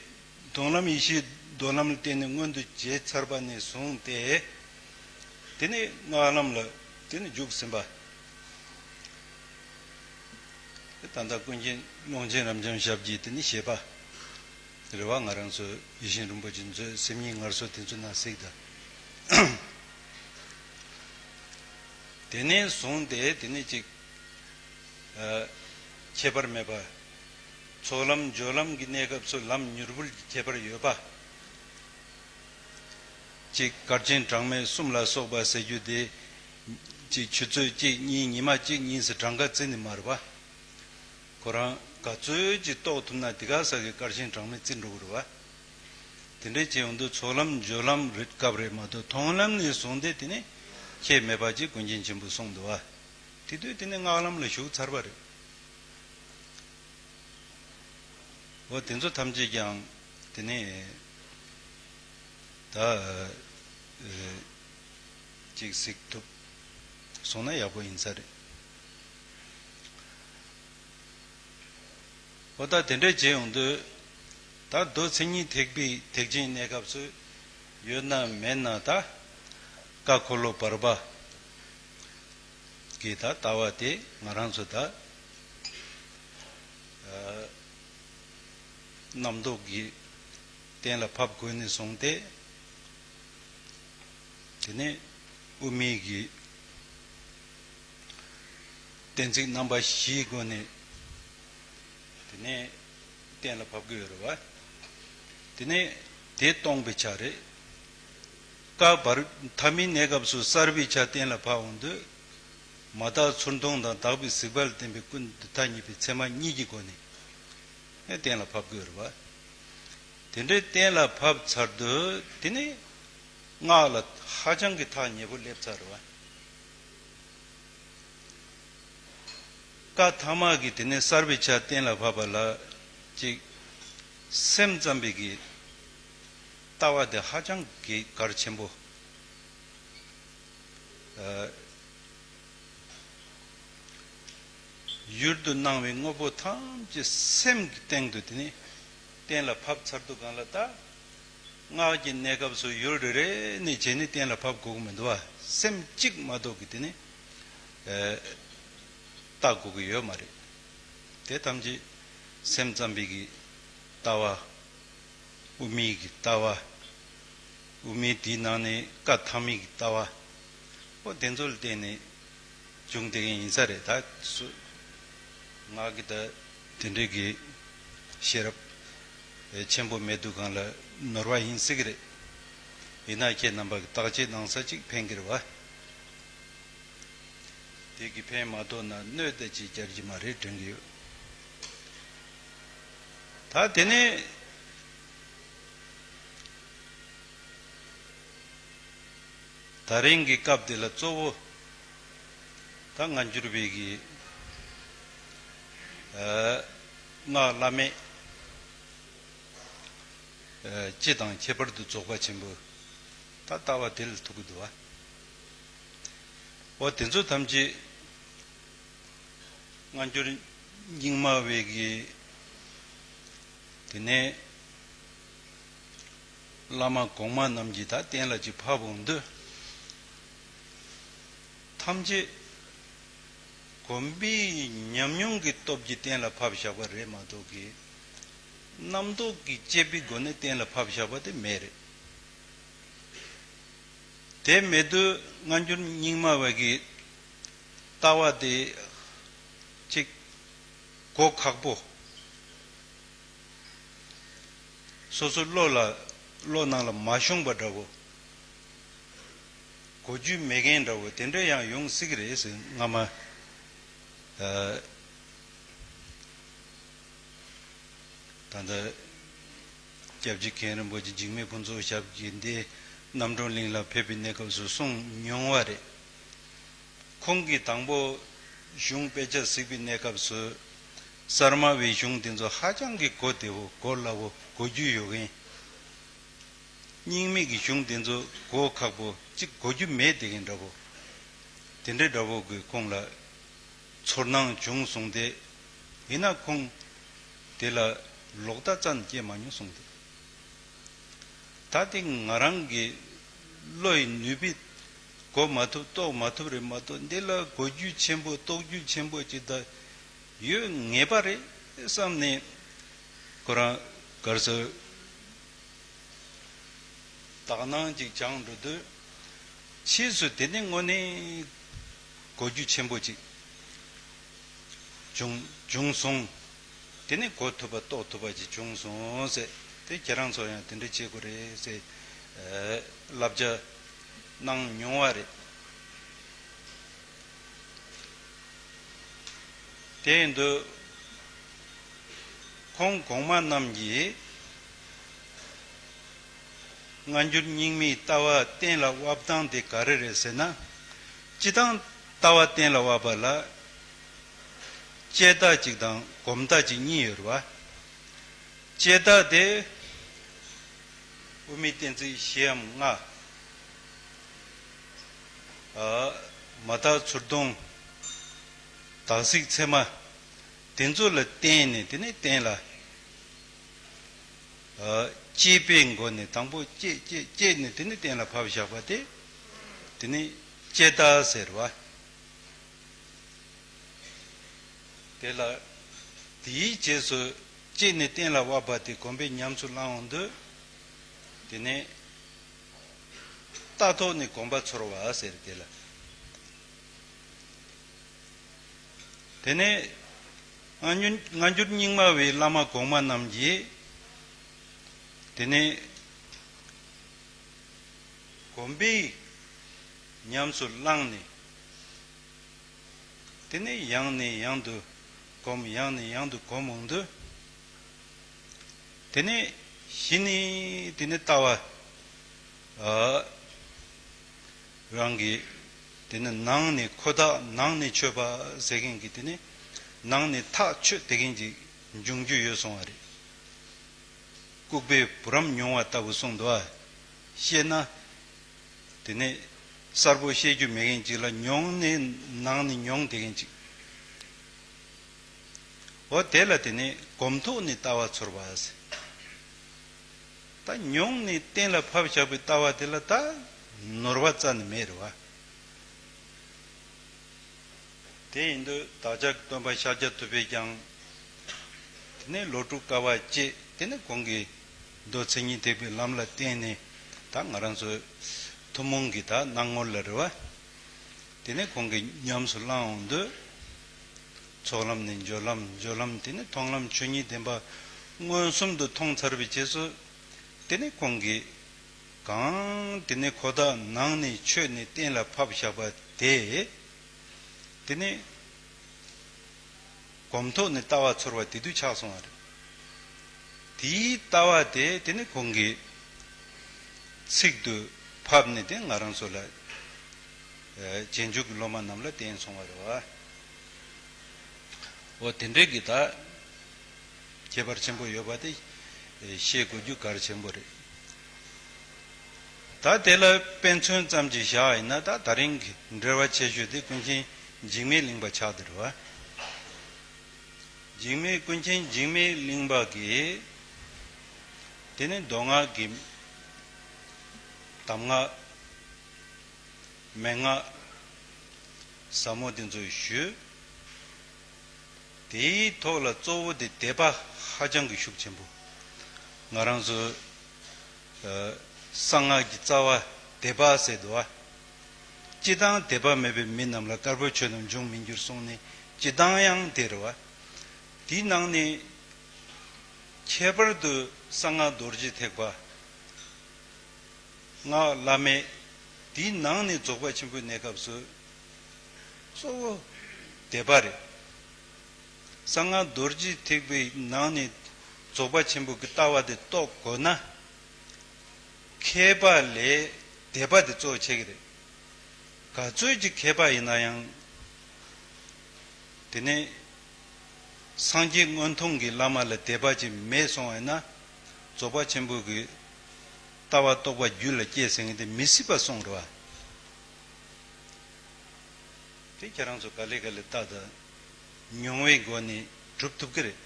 མཐོང་ལམ་ཡེ་ཤེས་མདོ་ལམ་ལ་བརྟེན་ནས་མངོན་དུ་བྱས་ཚར་བ་ནས་བཟུང་སྟེ། དེ་ནས་སྔགས་ལམ་ལ་དེ་ནས་འཇུག་ཟིན་པ། དེ་ད་ལྟ་ཀུན་མཁྱེན་ཀློང་ཆེན་རབ་འབྱམས་ཞབས་ཀྱིས་དེ་ནས་བཞེད་པ་རེད་བ། ང་རང་ཚོ་ཡིད་བཞིན་རིན་པོ་ཆེ་མཛོད་སེམས་ཉིད་ངལ་གསོ་དེ་ཚོ་ནང་གཟིགས་དང་། དེ་ནས་བཟུང་སྟེ་དེ་ནས་ཅིག་ཨ། ཁྱད་པར་མེད་པ། ཚོགས་ལམ་སྦྱོར་ལམ་གྱི་གནས་སྐབས་སུ་ལམ་མྱུར་བུལ་གྱི་ཁྱད་པར་ཡོད་པ། ཅིག་སྐར་ཆེན་གྲངས་མེད་གསུམ་ལ་སོགས་པ་ཟེར་རྒྱུ་དེ། ཅིག་ཆུ་ཚོད་གཅིག་གཉིས་ཉི་མ་གཅིག་གཉིས་སུ་གྲངས་ཀ་བརྩི་ནི་མ་རེད་པ། ཁོ་རང་ག་ཚོད་ཅིག་རྟོགས་ཐུབ་ན་དེ་ག་ས་གི་སྐར་ཆེན་གྲངས་མེད་བརྩི་འགྲོ་གི་རེད་པ། དེ་འདྲས་བྱས་ཡོང་དུས་ཚོགས་ལམ་སྦྱོར་ལམ་རེད་སྐབས་རེད་མ་གཏོགས་མཐོང་ལམ་ནས་བཟུང་སྟེ་དེ་ནི་ཁྱད་མེད་པ་ཅིག་ཀུན་མཁྱེན་ཆེན་པོས་གསུངས་འདུག་བ། དེ་དུས་དེ་ནི་སྔགས་ལམ་ལ་ཞུགས་ཚར་བ་རེད། འོ་དེ་ཚོ་ཐམས་ཅད་ཀྱང་དེ་ནས་ད་ཅིག་གཟིགས་ཐུབ་སོང་ན་ཡག་པོ་ཡིན་ས་རེད། འོ་ད་དེ་འདྲས་བྱས་ཡོང་དུས་ད་མདོ་མཚན་ཉིད་ཐེག་པའི་ཐེག་ཆེན་གནས་སྐབས་སུ་ཡོད་ན་མེད་ན་ད་ཀ་འཁོར་ལོ་བར་པ། གི་ད་ལྟ་བ་དེ་ང་རང་ཚོ་ད་ཨ་རྣམ་རྟོག་གི་གཏན་ལ་ཕབ་དགོས་ནས་བཟུང་སྟེ། དེ་ནས་དབུ་མའི་གི་གཏན་ཚིགས་རྣམ་པ་བཞིའི་སྒོ་ནས། དེ་ནས་གཏན་ལ་ཕབ་ཀྱི་ཡོད་རེད་བ། དེ་ནས་དེ་སྟོང་པའི་ཆ་རེད། ཀ་བར་ཐ་མའི་གནས་སྐབས་སུ་གསར་པའི་ཆ་གཏན་ལ་ཕབ་འོང་དུས། མ་དག་ཚུར་མཐོང་དང་དག་པའི་གཟིགས་པ་ལ་བརྟེན་པའི་ཀུན་ཏུ་ཐ་སྙད་པའི་ཚད་མ་གཉིས་ཀྱི་སྒོ་ནས་གཏན་ལ་ཕབ་ཀྱི་ཡོད་རེད་བ། དེ་འདྲའི་གཏན་ལ་ཕབ་ཚར་དུས་དེ་ནས་སྔགས་ལ་ཧ་ཅང་གི་ཐག་ཉེ་པོ་སླེབས་ཚར་རེད་བ། ཀ་ཐ་མ་གི་དེ་ནས་གསར་པའི་ཆ་གཏན་ལ་ཕབ་པ་ལ་ཅིག་སེམས་ཙམ་པའི་གི་ལྟ་བ་དེ་ཧ་ཅང་གི་གལ་ཆེན་པོ། ཨ། ཡུལ་དུ་སྣང་བའི་དངོས་པོ་ཐམས་ཅད་སེམས་ཀྱི་སྟེང་དུ་དེ་ནི་གཏན་ལ་ཕབ་ཚར་དུས་སྒང་ལ་ད། སྔགས་ཀྱི་གནས་སྐབས་སུ་ཡུལ་རེ་རེ་ནས་བྱས་ནས་གཏན་ལ་ཕབ་དགོས་ཀྱི་མི་འདུག་བ། སེམས་གཅིག་མ་གཏོགས་ཀྱི་དེ་ནི་ཨ་བལྟ་དགོས་ཀྱི་ཡོད་མ་རེད། དེ་ཐམས་ཅད་སེམས་ཙམ་པའི་གི་ལྟ་བ། དབུ་མའི་གི་ལྟ་བ། དབུ་མའི་དེའི་ནང་ནས་ཀ་ཐ་མའི་གི་ལྟ་བ། འོ་དེ་ཚོ་ལ་བརྟེན་ནས་བྱུང་བསྡད་མཁན་ཡིན་ས་རེད། ད་སུ་ང་གི་ད་དེ་འདྲའི་གི་ཤེས་རབ་ཆེན་པོ་མེད་དུས་སྒང་ལ་ནོར་བ་ཡིན་སྲིད་གི་རེད། ཡིན་ན་ཁྱེད་རྣམ་པ་གི་བརྟག་དཔྱད་གནང་ས་ཅིག་ཕན་གི་རེད་བ། དེ་གི་ཕན་མ་ཐོགས་ན་གནོད་ད་ཅིག་བསྐྱར་གྱི་མ་རེད་དྲན་གི་ཡོད། ད་དེ་ནས་ད་རིང་གི་སྐབས་འདི་ལ་གཙོ་བོ་ད་སྔ་འགྱུར་བའི་གི་ཨ་སྔགས་བླ་མེད་ཨ་སྤྱི་དང་ཁྱད་པར་དུ་རྫོགས་པ་ཆེན་པོ་ད་ལྟ་བ་དེ་ལ་ཐུག་གི་འདུག་བ། འོ་དེ་ཚོ་ཐམས་ཅད་སྔ་འགྱུར་རྙིང་མ་བའི་གི་དེ་ནས་བླ་མ་གོང་མ་རྣམས་ཀྱིས་ད་གཏན་ལ་ཅིག་ཕབ་འོང་དུས། ཐམས་ཅད་གོམས་པའི་ཉམས་མྱོང་གི་སྟོབས་ཀྱིས་གཏན་ལ་ཕབ་བཞག་པ་རེད་མ་གཏོགས་ཀྱི། རྣམ་རྟོག་གི་དཔྱད་པའི་སྒོ་ནས་གཏན་ལ་ཕབ་བཞག་པ་དེ་མེད་རེད། དེ་མེད་དུས་སྔ་འགྱུར་རྙིང་མ་བ་གི་ལྟ་བ་དེ་གཅིག་གོ་ཁག་པོ། སོ་སོ་བློ་ལ་བློ་ནང་ལ་མ་ཤོང་པ་འདྲ་བོ། གོ་རྒྱུ་མེད་མཁན་འདྲ་བོ་དེ་འདྲ་ཡང་ཡོང་སྲིད་ཀྱི་རེད་ཟེར། སྔ་མ་ད་ལྟ་སྐྱབས་རྗེ་མཁན་རིན་པོ་ཆེ་འཇིགས་མེད་ཕུན་ཚོགས་ཞབས་ཀྱིས་འདི་རྣམ་གྲོལ་གླིང་ལ་ཕེབས་པའི་གནས་སྐབས་སུ་གསུངས་མྱོང་བ་རེད། ཁོང་གིས་དང་པོ་གཞུང་དཔེ་ཆ་གཟིགས་པའི་གནས་སྐབས་སུ་གསར་མ་བའི་གཞུང་དེ་ཚོ་ཧ་ཅང་གི་གོ་བདེ་བོ་གོ་སླ་བོ་གོ་རྒྱུ་ཡོད་མཁན། རྙིང་མའི་གི་གཞུང་དེ་ཚོ་གོ་ཁག་པོ་གཅིག་གོ་རྒྱུ་མེད་དེ་གིན་འདྲ་པོ། དེ་འདྲའི་འདྲ་པོ་གི་ཁོང་ལ་ཚོར་སྣང་བྱུང་སོང་སྟེ། ཡིན་ན་ཁོང་དེ་ལ་ལོག་ལྟ་ཙམ་སྐྱེས་མ་མྱོང་སོང་སྟེ། ད་དེ་ང་རང་གི་བློ་ཡི་ནུས་པས་གོ་མ་ཐུབ་རྟོགས་མ་ཐུབ་རེད་མ་གཏོགས། འདི་ལ་གོ་རྒྱུ་ཆེན་པོ་རྟོགས་རྒྱུ་ཆེན་པོ་ཅིག་ད་ཡོད་ངེས་པ་རེད་བསམ་ནས། ཁོ་རང་གར་སོ་དག་སྣང་ཅིག་སྦྱངས་འགྲོ་དུས། ཕྱིས་སུ་དེ་ནི་དངོས་གནས་གོ་རྒྱུ་ཆེན་པོ་ཅིག་བྱུང་བྱུང་སོང་། དེ་ནི་གོ་ཐུབ་པ་རྟོགས་ཐུབ་པ་ཅིག་བྱུང་སོང་ཟེར་ཏེ། ཁྱེད་རང་ཚོ་ཡང་དེ་འདྲ་བྱེད་དགོས་རེད་ཟེར་བསླབ་བྱ་གནང་མྱོང་བ་རེད། དེ་ཡིན་དུས་ཁོང་གོང་མ་རྣམས་ཀྱིས་སྔ་འགྱུར་རྙིང་མའི་ལྟ་བ་གཏན་ལ་དབབ་སྟངས་དེ་ག་རེ་རེད་ཟེར་ན། སྤྱིར་བཏང་ལྟ་བ་གཏན་ལ་དབབ་པ་ལ་དཔྱད་ལྟ་གཅིག་དང་གོམས་ལྟ་གཅིག་གཉིས་ཡོད་རེད་བ། དཔྱད་ལྟ་དེ་དབུ་མའི་གཏན་ཚིགས་བཞི་འམ་ལྔ། ཨ། མ་དག་ཚུར་མཐོང་། དག་གཟིགས་ཚད་མ། དེ་ཚོ་ལ་བརྟེན་ནས་དེ་ནས་གཏན་ལ། ཨ། དཔྱད་པའི་སྒོ་ནས་དང་པོ་དཔྱད་དཔྱད་དཔྱད་ནས་དེ་ནས་གཏན་ལ་ཕབ་བཞག་པ་དེ། དེ་ནས་དཔྱད་ལྟ་ཟེར་བ། དེ་ལ་དེའི་རྗེས་སུ་དཔྱད་ནས་གཏན་ལ་དབབ་པ་དེ་གོམས་པས་ཉམས་སུ་བླང་འོང་དུས། དེ་ནས་ལྟ་ཐོག་ནས་གོམས་པ་ཚོར་བ་ཟེར། དེ་ལ། དེ་ནས་སྔ་འགྱུར་སྔ་འགྱུར་རྙིང་མ་བའི་བླ་མ་གོང་མ་རྣམས་ཀྱིས། དེ་ནས་གོམས་པས་ཉམས་སུ་བླངས་ནས། དེ་ནས་ཡང་ནས་ཡང་དུ་གོམས། ཡང་ནས་ཡང་དུ་གོམས་འོང་དུས། དེ་ནས་གཞི་ནས་དེ་ནས་ལྟ་བ། ཨ། རང་གི་དེ་ནས་ནང་ནས་ཁོ་ཐག་ནང་ནས་ཆོད་པ་ཟེར་མཁན་གྱི་དེ་ནས་ནང་ནས་ཐག་ཆོད་དེ་མཁན་གྱི་འབྱུང་རྒྱུ་ཡོད་སོང་བ་རེད། ལྐུགས་པས་བུ་རམ་མྱོང་བ་ལྟ་བུ་གསུངས་འདུག་བ། བཤད་ན། དེ་ནས་གསལ་པོ་བཤད་རྒྱུ་མེད་མཁན་ཅིག་ལ་མྱོང་ནས་ནང་ནས་མྱོང་བསྡད་མཁན་ཅིག་འོ་དེ་ལ་དེ་ནས་གོམས་ཐོག་ནས་ལྟ་བ་ཚོར་བ་ཟེར། ད་མྱོང་ནས་གཏན་ལ་ཕབ་བཞག་པའི་ལྟ་བ་དེ་ལ་ད་ནོར་བ་རྩ་ནས་མེད་རེད་བ། དེ་ཡིན་དུས་བདག་ཅག་གི་སྟོན་པ་ཤཱཀྱ་ཐུབ་པས་ཀྱང་། དེ་ནས་ལོ་དྲུག་དཀའ་བ་སྤྱད། དེ་ནས་ཁོང་གིས་མདོ་མཚན་ཉིད་ཐེག་པའི་ལམ་ལ་བརྟེན་ནས། ད་ང་རང་ཚོའི་ཐུན་མོང་གི་ད་སྣང་ངོ་ལ་རེད་བ། དེ་ནས་ཁོང་གིས་ཉམས་སུ་བླང་འོང་དུས། ཚོགས་ལམ་ནས་སྦྱོར་ལམ། སྦྱོར་ལམ་དེ་ནས་མཐོང་ལམ་ཆོས་ཉིད་བདེན་པ་མངོན་སུམ་དུ་མཐོང་ཚར་བའི་རྗེས་སུ། དེ་ནས་ཁོང་གིས་གང་དེ་ནས་ཁོ་ཐག་ནང་ནས་ཆོད་ནས་གཏན་ལ་ཕབ་བཞག་པ་དེ། དེ་ནས་གོམས་ཐོག་ནས་ལྟ་བ་ཚོར་བ་དེ་དུས་ཆགས་སོང་བ་རེད། དེའི་ལྟ་བ་དེ་དེ་ནས་ཁོང་གིས་ཚིག་ཏུ་ཕབ་ནས་དེ་ང་རང་ཚོ་ལ་རྗེས་འཇུག་གི་སློབ་མ་རྣམས་ལ་བསྟན་སོང་བ་རེད་བ། འོ་དེ་འདྲའི་གི་ད་ཁྱད་པར་ཆེན་པོ་ཡོད་པ་དེ་ཤེས་དགོས་རྒྱུ་གལ་ཆེན་པོ་རེད། ད་དེ་ལ་དཔེ་མཚོན་ཙམ་ཅིག་བཞག་ཡིན་ན། ད་ད་རིང་གི་འབྲེལ་བ་ཆེ་ཤོས་དེ་ཀུན་མཁྱེན་འཇིགས་མེད་གླིང་པ་ཆགས་བསྡད་རེད་བ། འཇིགས་མེད་ཀུན་མཁྱེན་འཇིགས་མེད་གླིང་པ་གིས་དེ་ནས་མདོ་སྔགས་ཀྱི་གདམས་ངག་མན་ངག་ཟབ་མོ་དེ་ཚོ་ཞུས། དེའི་ཐོག་ལ་གཙོ་བོ་དེ་དད་པ་ཧ་ཅང་གི་ཤུགས་ཆེན་པོ། ང་རང་ཚོ་ཨ་གསང་སྔགས་ཀྱི་རྩ་བ་དད་པ་ཟེར་འདུག་བ། སྤྱིར་བཏང་དད་པ་མེད་པའི་མི་རྣམས་ལ་དཀར་པོའི་ཆོས་རྣམས་འབྱུང་མི་འགྱུར་གསུངས་ནས། སྤྱིར་བཏང་ཡང་དེ་རེད་བ། དེའི་ནང་ནས་ཁྱད་པར་དུ་གསང་སྔགས་རྡོ་རྗེ་ཐེག་པ། སྔགས་བླ་མེད་ དེའི་ནང་ནས་རྫོགས་པ་ཆེན་པོའི་གནས་སྐབས་སུ་གཙོ་བོ་དད་པ་རེད། གསང་སྔགས་རྡོ་རྗེ་ཐེག་པའི་ནང་ནས་རྫོགས་པ་ཆེན་པོ་གི་ལྟ་བ་དེ་རྟོགས་དགོས་ན། མཁས་པ་ལས་དད་པ་དེ་གཙོ་བོ་ཆགས་ཀྱི་རེད། ག་ཚོད་ཅིག་མཁས་པ་ཡིན་ན་ཡང་། དེ་ནས་སངས་རྒྱས་མངོན་མཐོང་གི་བླ་མ་ལ་དད་པ་ཅིག་མེད་སོང་བ་ཡིན་ན། རྫོགས་པ་ཆེན་པོ་གི་ལྟ་བ་རྟོགས་པ་རྒྱུད་ལ་སྐྱེས་ཟེར་མཁན་དེ་མི་སྲིད་པ་སོང་རེད་བ། དེ་ཁྱེད་རང་ཚོ་ག་ལེ་ག་ལེ་ལྟ་དང་མྱོང་བའི་སྒོ་ནས་སྒྲུབ་ཐུབ་ཀྱི་རེད།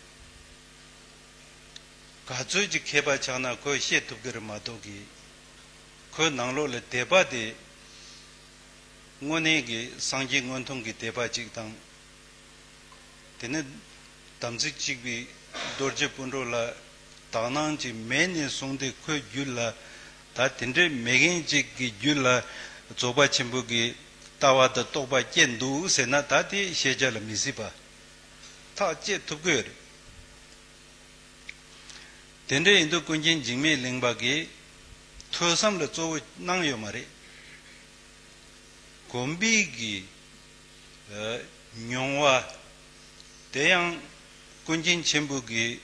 ག་ཚོད་ཅིག་མཁས་པ་ཆགས་ན་ཁོས་ཤེས་ཐུབ་ཀྱི་རེད་མ་གཏོགས་ཀྱི། ཁོའི་ནང་ལོགས་ལ་དད་པ་དེ་དངོས་གནས་ཀྱི་སངས་རྒྱས་མངོན་མཐོང་གི་དད་པ་ཅིག་དང་། དེ་ནས་དམ་ཚིག་གཅིག་པའི་རྡོ་རྗེ་སྤུན་གྲོགས་ལ་དག་སྣང་ཅིག་མེད་ནས་བཟུང་སྟེ་ཁོའི་རྒྱུད་ལ། ད་དེ་འདྲའི་མེད་མཁན་ཅིག་གི་རྒྱུད་ལ་རྫོགས་པ་ཆེན་པོ་གི་ལྟ་བ་དང་རྟོགས་པ་སྐྱེས་འདུག་ཟེར་ན། ད་དེ་ཤེས་བྱ་ལ་མི་སྲིད་པ། ཐག་བཅད་ཐུབ་ཀྱི་ཡོད་རེད། དེ་འདྲ་ཡིན་དུས་ཀུན་མཁྱེན་འཇིགས་མེད་གླིང་པ་གིས་ཐོས་བསམ་ལ་གཙོ་བོ་གནང་ཡོད་མ་རེད། གོམས་པའི་གི་ཨ་མྱོང་བ། དེ་ཡང་ཀུན་མཁྱེན་ཆེན་པོ་གི་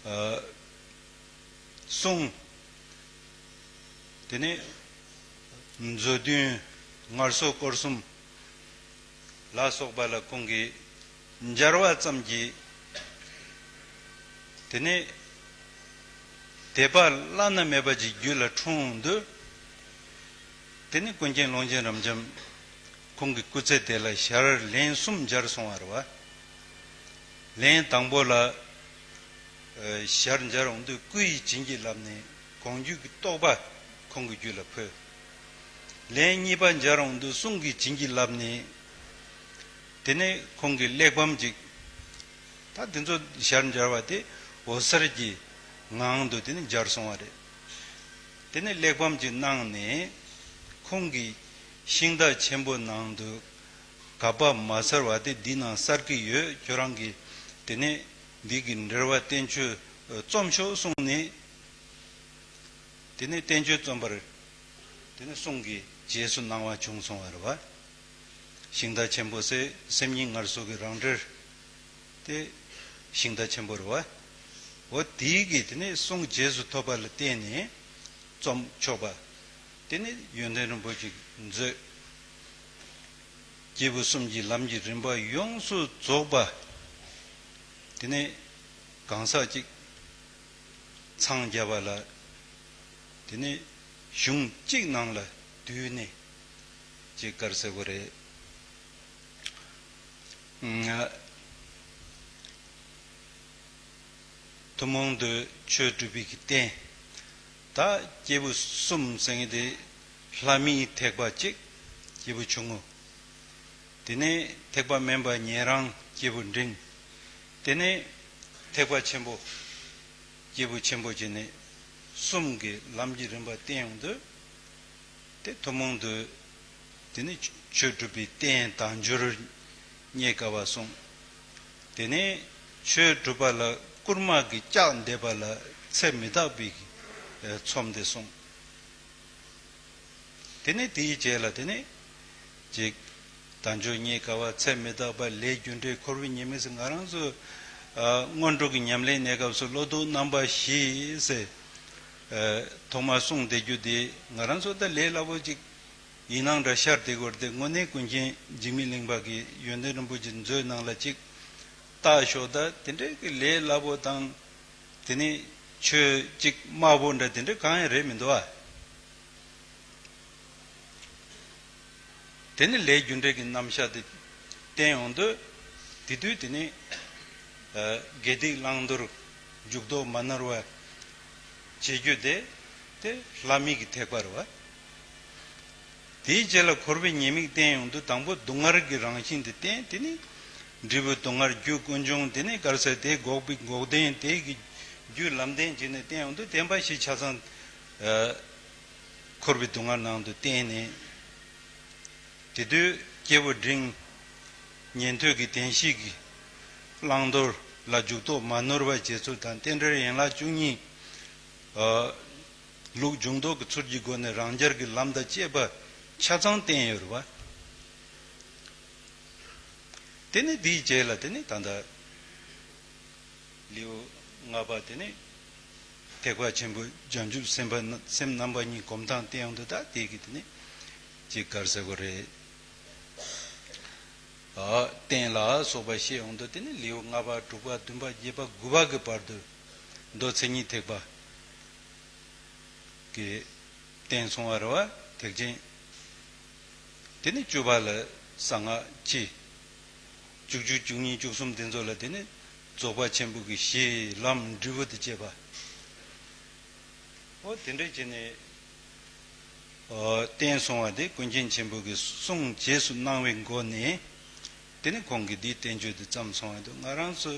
ཨ་གསུང་། དེ་ནས་མཛོད་བདུན། སྔར་སྲོལ་སྐོར་གསུམ་ལ་སོགས་པ་ལ་ཁོང་གིས་སྦྱར་བ་ཙམ་གྱིས། དེ་ནས་དད་པ་བླ་ན་མེད་པ་ཅིག་རྒྱུད་ལ་འཁྲུངས་འདུག་དེ་ནས་ཀུན་མཁྱེན་ཀློང་ཆེན་རབ་འབྱམས་ཁོང་གི་སྐུ་ཚེ་དེ་ལ་ཞར་ལན་གསུམ་སྦྱར་སོང་བ་རེད་བ། ལན་དང་པོ་ལ་ཨ་ཞར་སྦྱར་འོང་དུས་སྐུ་ཡི་བྱིན་གྱིས་བརླབས་ནས་གོང་རྒྱུད་ཀྱི་རྟོགས་པ་ཁོང་གི་རྒྱུད་ལ་འཕོས། ལན་གཉིས་པ་སྦྱར་འོང་དུས་གསུང་གི་བྱིན་གྱིས་བརླབས་ནས། དེ་ནས་ཁོང་གིས་གླེགས་བམ་ཅིག་ད་དེ་ཚོ་ཞར་སྦྱར་བ་དེ་འོད་གསལ་གྱི་ངང་དུ་དེ་ནས་སྦྱར་སོང་བ་རེད། དེ་ནས་གླེགས་བམ་ཅིག་གནང་ནས། ཁོང་གིས་ཤིང་རྟ་ཆེན་པོ་ནང་དུ་གབ་པ་མ་ཚར་བ་དེ་འདི་ནང་གསར་གྱི་ཡོད། ཁྱོད་རང་གིས་དེ་ནས་འདི་གི་འགྲེལ་པ་བསྟན་བཅོས་རྩོམ་ཤོག་གསུངས་ནས། དེ་ནས་བསྟན་བཅོས་རྩོམ་པར་དེ་ནས་གསུང་གི་རྗེས་སུ་གནང་བ་བྱུང་སོང་བ་རེད་བ། ཤིང་རྟ་ཆེན་པོ་ཟེར་སེམས་ཉིད་ངལ་གསོ་གི་རང་འགྲེལ་དེ་ཤིང་རྟ་ཆེན་པོ་རེད་བ། འོ་དེའི་གི་དེ་ནས་གསུང་རྗེས་སུ་ཐོབ་པ་ལ་བརྟེན་ནས་རྩོམ་ཆོག་པ། དེ་ནས་ཡོན་ཏན་རིན་པོ་ཆེ་མཛོད། སྐྱེས་བུ་གསུམ་གྱི་ལམ་གྱི་རིམ་པ་ཡོངས་སུ་རྫོགས་པ། དེ་ནས་གང་ཟག་གཅིག་འཚང་རྒྱ་བ་ལ། དེ་ནས་གཞུང་གཅིག་ནང་ལ་བསྡུས་ནས་ཅིག་དཀར་ཟེར་བ་རེད། ཐུན་མོང་དུ་ཆོས་སྒྲུབ་པའི་གི་རྟེན། ད་སྐྱེས་བུ་གསུམ་ཟེར་མཁན་དེ་ལྷ་མིའི་ཐེག་པ་གཅིག་སྐྱེས་བུ་ཆུང་ངུ། དེ་ནས་ཐེག་པ་དམན་པ་ཉན་རང་སྐྱེས་བུ་འབྲིང་། དེ་ནས་ཐེག་པ་ཆེན་པོ་སྐྱེས་བུ་ཆེན་པོ་བྱས་ནས་གསུམ་གྱི་ལམ་གྱི་རིམ་པ་བསྟན་ཡོང་དུས། དེ་ཐུན་མོང་དུ། དེ་ནི་ཆོས་སྒྲུབ་པའི་རྟེན་དལ་འབྱོར་རྙེད་དཀའ་བ་གསུངས། དེ་ནས་ཆོས་སྒྲུབ་པ་ལ་བསྐུལ་མ་གི་ལྕག་འདེབས་པ་ལ་ཚེ་མི་རྟག་པའི་ཚོམས་དེ་གསུངས། དེ་ནས་དེའི་རྗེས་ལ་དེ་ནས་ཅིག་དལ་འབྱོར་རྙེད་དཀའ་བ། ཚེ་མི་རྟག་པ། ལས་རྒྱུ་འབྲས། འཁོར་བའི་ཉེས་དམིགས་ཟེར། ང་རང་ཚོ་ཨ་སྔོན་འགྲོ་གི་ཉམས་ལེན་གནས་སྐབས་སུ་བློ་ལྡོག་རྣམ་པ་བཞི་ཟེར་ཨ་ཐོག་མར་གསུངས་བསྡད་རྒྱུ་དེ། ང་རང་ཚོ་ད་ལས་སླ་པོ་ཅིག་ཡིན་ནའང་འདྲ་ཤར་བསྡད་ཀྱི་ཡོད་རེད་དེ། དངོས་གནས་ཀུན་མཁྱེན་འཇིགས་མེད་གླིང་པ་གིས་ཡོན་ཏན་རིན་པོ་ཆེའི་མཛོད་ནང་ལ་ཅིག་བལྟ་ཤོག་ད་དེ་འདྲའི་གི་ལས་སླ་པོ་དང་། དེ་ནས་ཆོས་ཅིག་དམའ་པོ་འདྲ་དེ་འདྲ་གང་ཡང་རེད་མི་འདུག་ཨ། དེ་ནི་ལས་རྒྱུ་འབྲས་ཀྱི་རྣམ་གཞག་དེ་བསྟན་ཡོང་དུས། དེ་དུས་དེ་ནི་ཨ་དགེ་སྡིག་བླང་དོར་འཇུག་ལྡོག་མ་ནོར་བ་བྱེད་རྒྱུ་དེ། དེ་ལྷ་མི་གི་ཐེག་པ་རེད་བ། དེའི་རྗེས་ལ་འཁོར་བའི་ཉེས་དམིགས་བསྟན་ཡོང་དུས། དང་པོ་སྡུག་བསྔལ་གྱི་རང་བཞིན་དེ་བསྟན། དེ་ནི་འབྲས་བུ་སྡུག་བསྔལ་རྒྱུ་ཀུན་འབྱུང་། དེ་ནི་ག་རེ་ཟེར། དེ་འགོག་པའི་འགོག་བདེན། དེ་གི་རྒྱུ་ལམ་བདེན་བྱས་ནས་བསྟན་ཡོང་དུས། བདེན་པ་བཞི་ཆ་ཚང་ཨ་འཁོར་བའི་སྡུག་བསྔལ་ནང་དུ་བསྟན་ནས། དེ་དུས་སྐྱེས་བུ་འབྲིང་ཉན་ཐོས་ཀྱི་བདེན་བཞི་གི་བླང་དོར་ལ་འཇུག་ལྡོག་མ་ནོར་བ་བྱེད་ཚུལ་དང་། རྟེན་འབྲེལ་ཡན་ལག་བཅུ་གཉིས་ཨ་ལུགས་འབྱུང་ལྡོག་གི་ཚུལ་གྱི་སྒོ་ནས་རང་རྒྱལ་གྱི་ལམ་དང་བཅས་པ་ ཆ་ཚང་བསྟན་ཡོད་རེད་བ། དེ་ནས་དེའི་རྗེས་ལ་དེ་ནས་ད་ལྟ་ལེའུ་ལྔ་པ་དེ་ནས་ཐེག་པ་ཆེན་པོའི་བྱང་ཆུབ་སེམས་དཔའ་སེམས་རྣམ་པ་གཉིས་སྒོམ་སྟངས་བསྟན་ཡོང་དུས། ད་དེ་གི་དེ་ནས་ཅིག་ག་རེ་ཟེར་དགོས་རེད། ཨ། རྟེན་ལ་སོགས་པ་བཤད་ཡོང་དུས། དེ་ནས་ལེའུ་ལྔ་པ་དྲུག་པ་བདུན་པ་བརྒྱད་པ་དགུ་པ་གི་བར་དུ་མདོ་མཚན་ཉིད་ཐེག་པ་གི་བསྟན་སོང་བ་རེད་བ། ཐེག་ཆེན། དེ་ནས་བཅུ་པ་ལ་གསང་སྔགས་སྤྱི། བཅུ་གཅིག་བཅུ་གཉིས་བཅུ་གསུམ་དེ་ཚོ་ལ་དེ་ནས་རྫོགས་པ་ཆེན་པོ་གི་གཞི་ལམ་འབྲས་བུ་དང་བཅས་པ། ཨོ། དེ་འདྲ་བྱས་ནས། ཨོ། བསྟན་སོང་བ་དེ་ཀུན་མཁྱེན་ཆེན་པོ་གི་གསུང་རྗེས་སུ་གནང་བའི་སྒོ་ནས། དེ་ནས་ཁོང་གིས་འདིའི་བསྟན་བཅོས་དེ་བརྩམས་སོང་བ་དེ། ང་རང་ཚོ་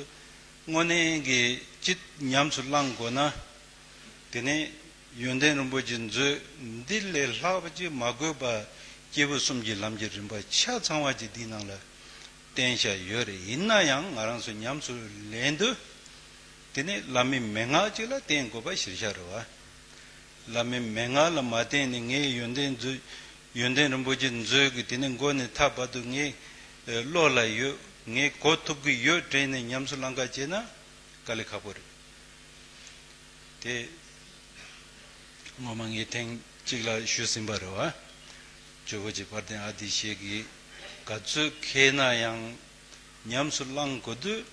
དངོས་གནས་ཀྱི་སྤྱི་ཉམས་སུ་བླང་དགོས་ན། དེ་ནས་ཡོན་ཏན་རིན་པོ་ཆེ་མཛོད་འདི་ལས་ལྷག་པ་ཅིག་མ་དགོས་པ། སྐྱེས་བུ་གསུམ་གྱི་ལམ་གྱི་རིམ་པ་ཆ་ཚང་བ་ཅིག་འདིའི་ནང་ལ་བསྟན་བཞག་ཡོད་རེད། ཡིན་ན་ཡང་ང་རང་ཚོ་ཉམས་སུ་ལེན་དུས། དེ་ནས་བླ་མའི་མན་ངག་ཅིག་ལ་བརྟེན་དགོས་པ་གཞིར་བཞག་རེད་བ། བླ་མའི་མན་ངག་ལ་མ་བརྟེན་ནས་ངའི་ཡོན་ཏན་མཛོད། ཡོན་ཏན་རིན་པོ་ཆེ་མཛོད་ཀྱི་དེ་ནས་མགོ་ནས་མཐའ་བར་དུ་ངའི་བློ་ལ་ཡོད། ངས་གོ་ཐུབ་ཀྱི་ཡོད་དྲན་ནས་ཉམས་སུ་བླང་ག་བྱས་ན་དཀའ་ལས་ཁག་པོ་རེད། དེ་ངོ་མ་ངས་ཐེངས་གཅིག་ལ་ཞུས་ཟིན་པ་རེད་བ། ཇོ་བོ་རྗེ་དཔལ་ལྡན་ཨ་ཏི་ཤའི་གིས་ག་ཚོད་མཁས་ན་ཡང་ཉམས་སུ་བླང་དགོས་དུས།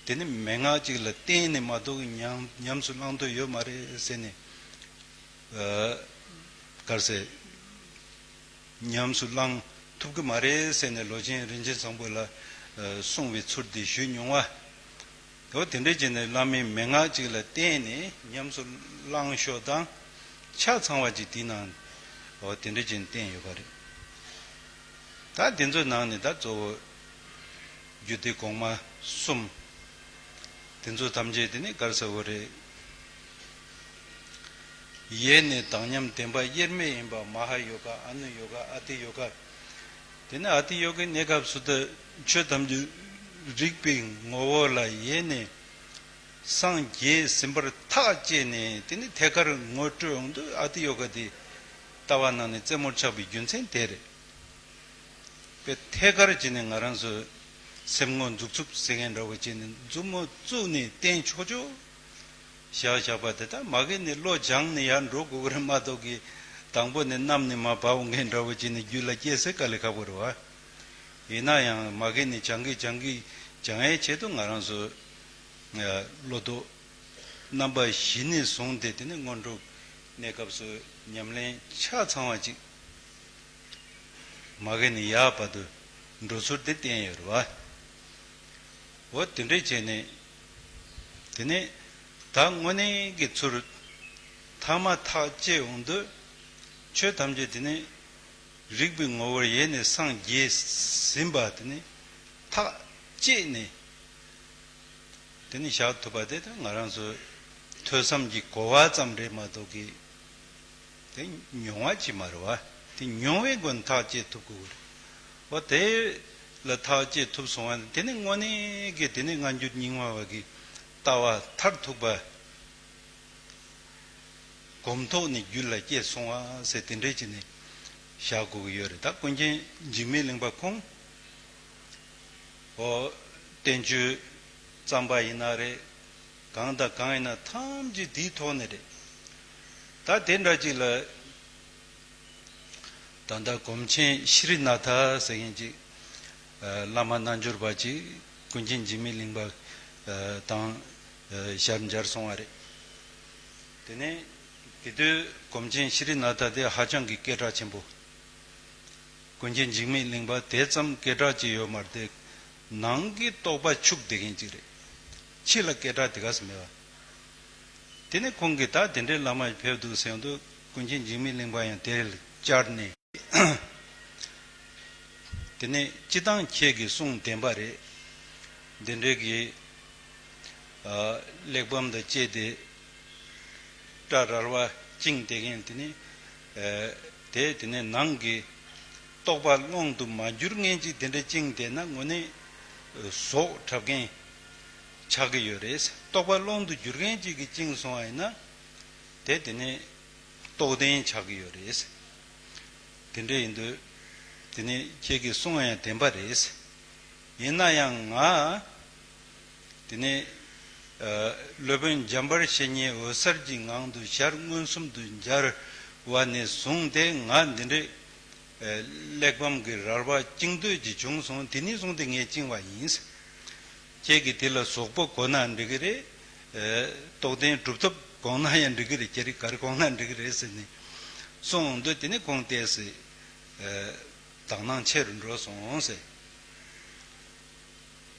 དེ་ནི་མན་ངག་ཅིག་ལ་བརྟེན་ནས་མ་གཏོགས་ཉམས་ཉམས་སུ་བླང་འདོད་ཡོད་མ་རེད་ཟེར་ནས། ཨ། ག་རེ་ཟེར། ཉམས་སུ་བླང་ཐུབ་ཀྱི་མ་རེད་ཟེར་ནས་ལོ་ཆེན་རིན་ཆེན་བཟང་པོ་ལ་གསུང་བའི་ཚུལ་དེ་ཞུས་མྱོང་བ། འོ། དེ་འདྲ་བྱས་ནས་བླ་མའི་མན་ངག་ཅིག་ལ་བརྟེན་ནས་ཉམས་སུ་བླང་ཕྱོགས་དང་ཆ་ཚང་བ་ཅིག་དེའི་ནང་། འོ། དེ་འདྲ་བྱས་ནས་བསྟན་ཡོད་པ་རེད། ད་དེ་ཚོའི་ནང་ནས་ད་གཙོ་བོ་རྒྱུད་སྡེ་གོང་མ་གསུམ། དེ་ཚོ་ཐམས་ཅད་དེ་ནི་ག་རེ་ཟེར་དགོས་རེད། ཡེ་ནས་དག་མཉམ་བདེན་པ་དབྱེར་མེད་ཡིན་པ། མ་ཧཱ་ཡོ་ག་ཨ་ནུ་ཡོ་ག་ཨ་ཏི་ཡོ་ག་དེ་ནས་ཨ་ཏི་ཡོ་གའི་གནས་སྐབས་སུ་ད་ཆོས་ཐམས་ཅད་རིག་པའི་ངོ་བོ་ལ་ཡེ་ནས་སངས་རྒྱས་ཟིན་པར་ཐག་བཅད་ནས། དེ་ནས་ཐད་ཀར་ངོ་སྤྲོད་ཡོང་དུས་ཨ་ཏི་ཡོ་ག་དེ་ལྟ་བ་ནང་ནས་རྩེ་མོར་ཆགས་པའི་རྒྱུ་མཚན་དེ་རེད། དཔེ་ཐད་ཀར་བྱས་ནས་ང་རང་ཚོ་སེམས་ངོ་འཛུགས་ཚུབ་ཟེར་མཁན་འདྲ་བོ་བྱས་ནས་མཛུབ་མོ་བཙུགས་ནས་བསྟན་ཆོག་ཆོག་བཞག་བཞག་པ་དེ། ད་མ་གི་ནས་བློ་སྦྱངས་ནས་ཡར་འགྲོ་དགོས་ཀྱི་རེད་མ་གཏོགས་ཀྱི། དང་པོ་ནས་གནམ་ནས་མར་བབས་མཁན་འདྲ་བོ་བྱས་ནས་རྒྱུད་ལ་སྐྱེ་ས་དཀའ་ལས་ཁག་པོ་རེད་བ། ཡིན་ན་ཡང་མ་གི་ནས་སྦྱང་གི་སྦྱང་གི་སྦྱང་ཡའི་ཆེད་དུ་ང་རང་ཚོ་བློ་ལྡོག་རྣམ་པ་བཞི་ནས་བཟུང་སྟེ། དེ་ནས་སྔོན་འགྲོ་གནས་སྐབས་སུ་ཉམས་ལེན་ཆ་ཚང་བ་ཅིག་མ་གི་ནས་ཡར་བར་དུ་འགྲོ་ཚུལ་དེ་བསྟན་ཡོད་རེད་བ། འོ། དེ་འདྲ་བྱས་ནས། དེ་ནས་ད་དངོས་གནས་ཀྱི་ཚུལ་ཐ་མ་ཐག་བཅད་ཡོང་དུས། ཆོས་ཐམས་ཅད་དེ་ནི་རིག་པའི་ངོ་བོར་ཡེ་ནས་སངས་རྒྱས་ཟིན་པ་དེ་ནི་ཐག་བཅད་ནས། དེ་ནི་བཞག་ཐུབ་པ་དེ་ད་ང་རང་ཚོ་ཐོས་བསམ་གྱི་གོ་བ་ཙམ་རེད་མ་གཏོགས་ཀྱི། དེ་མྱོང་བ་ཅིག་མ་རེད་བ། དེ་མྱོང་བའི་སྒོ་ནས་ཐག་བཅད་ཐུབ་དགོས་ཀྱི་རེད། འོ། དེ་ལ་ཐག་བཅད་ཐུབ་སོང་བ་ནི། དེ་ནི་དངོས་གནས་ཀྱི་དེ་ནི་སྔ་འགྱུར་རྙིང་མ་བ་གི་ལྟ་བ་མཐར་ཐུག་པ། གོམ་ཐོག་ནས་རྒྱུད་ལ་སྐྱེས་སོང་བ་ཟེར། དེ་འདྲ་བྱས་ནས་བཞག་དགོས་ཀྱི་ཡོད་རེད། ད་ཀུན་མཁྱེན་འཇིགས་མེད་གླིང་པ་ཁོང་། འོ། བསྟན་བཅོས་བརྩམས་པ་ཡིན་ན་རེད། གང་དང་གང་ཡིན་ན་ཐམས་ཅད་དེའི་ཐོག་ནས་རེད། ད་དེ་འདྲ་ཅིག་ལ་ད་ལྟ་སྒོམ་ཆེན་ཤྲི་ནཱ་ཐ་ཟེར་མཁན་ཅིག། ཨ། བླ་མ་རྣལ་འབྱོར་པ་ཅིག་ཀུན་མཁྱེན་འཇིགས་མེད་གླིང་པ། ཨ། དང་། ཨ། ཞབས་མཇལ་སོང་བ་རེད། དེ་ནས་དེ་དུས་སྒོམ་ཆེན་ཤྲི་ནཱ་ཐ་དེ་ཧ་ཅང་གི་སྐད་གྲགས་ཆེན་པོ། ཀུན་མཁྱེན་འཇིགས་མེད་གླིང་པ་དེ་ཙམ་སྐད་གྲགས་ཅིག་ཡོད་མ་རེད་དེ། ནང་གི་རྟོགས་པ་ཕྱུག་བསྡད་མཁན་ཅིག་རེད། ཕྱི་ལ་སྐད་གྲགས་དེ་ག་ས་མེད་པ། དེ་ནས་ཁོང་གིས་ད་དེ་འདྲའི་བླ་མ་ཕེབས་འདུག་ཟེར་དུས། ཀུན་མཁྱེན་འཇིགས་མེད་གླིང་པ་ཡང་དེར་བཅར་ནས། དེ་ནས་སྤྱིར་བཏང་ཁྱེད་ཀྱི་གསུང་བདེན་པ་རེད། འདི་འདྲའི་གི། ཨ། གླེགས་བམ་དང་བཅས་ཏེ་སྐྲ་རལ་བ་བཅིངས་བསྡད་མཁན་དེ་ནི། ཨ། དེ་དེ་ནས་ནང་གི་རྟོག་པ་ཀློང་དུ་མ་གྱུར་མཁན་ཅིག་དེ་འདྲ་བཅིངས་བསྡད་ན་དངོས་གནས་ཟོག་འཁྲབ་མཁན་ཆགས་ཀྱི་ཡོད་རེད། རྟོག་པ་ཀློང་དུ་གྱུར་མཁན་ཅིག་གིས་བཅིངས་སོང་བ་ཡིན་ན། དེ་དེ་ནས་རྟོགས་ལྡན་ཆགས་ཀྱི་ཡོད་རེད། དེ་འདྲ་ཡིན་དུས། དེ་ནས་ཁྱེད་ཀྱིས་གསུང་བ་ཡང་བདེན་པ་རེད། ཡིན་ན་ཡང་ང་། དེ་ནས་ཨ་སློབ་དཔོན་འཇམ་དཔལ་བཤེས་གཉེན་འོད་གསལ་གྱི་ངང་དུ་ཞལ་མངོན་སུམ་དུ་མཇལ་བ་ནས་བཟུང་སྟེ། ང་འདི་འདྲའི་ཨ་གླེགས་བམ་གྱི་རལ་པ་བཅིངས་འདོད་ཀྱི་བྱུང་སོང་། དེ་ནས་བཟུང་སྟེ་ངས་བཅིངས་པ་ཡིན། ཁྱེད་ཀྱིས་དེ་ལ་ཟོག་པོ་གོ་ན་འགྲིག་གི་རེད། ཨ་རྟོགས་ལྡན་གྲུབ་ཐོབ་གོང་ན་ཡང་འགྲིག་གི་རེད། ཁྱེད་རིགས་ག་རེ་གོང་ན་འགྲིག་གི་རེད་ཟེར་ནས་གསུངས་འདུག། དེ་ནས་ཁོང་ཏོག་ཙམ་ཨ་དག་སྣང་ཆེ་རུ་འགྲོ་སོང་ཟེར།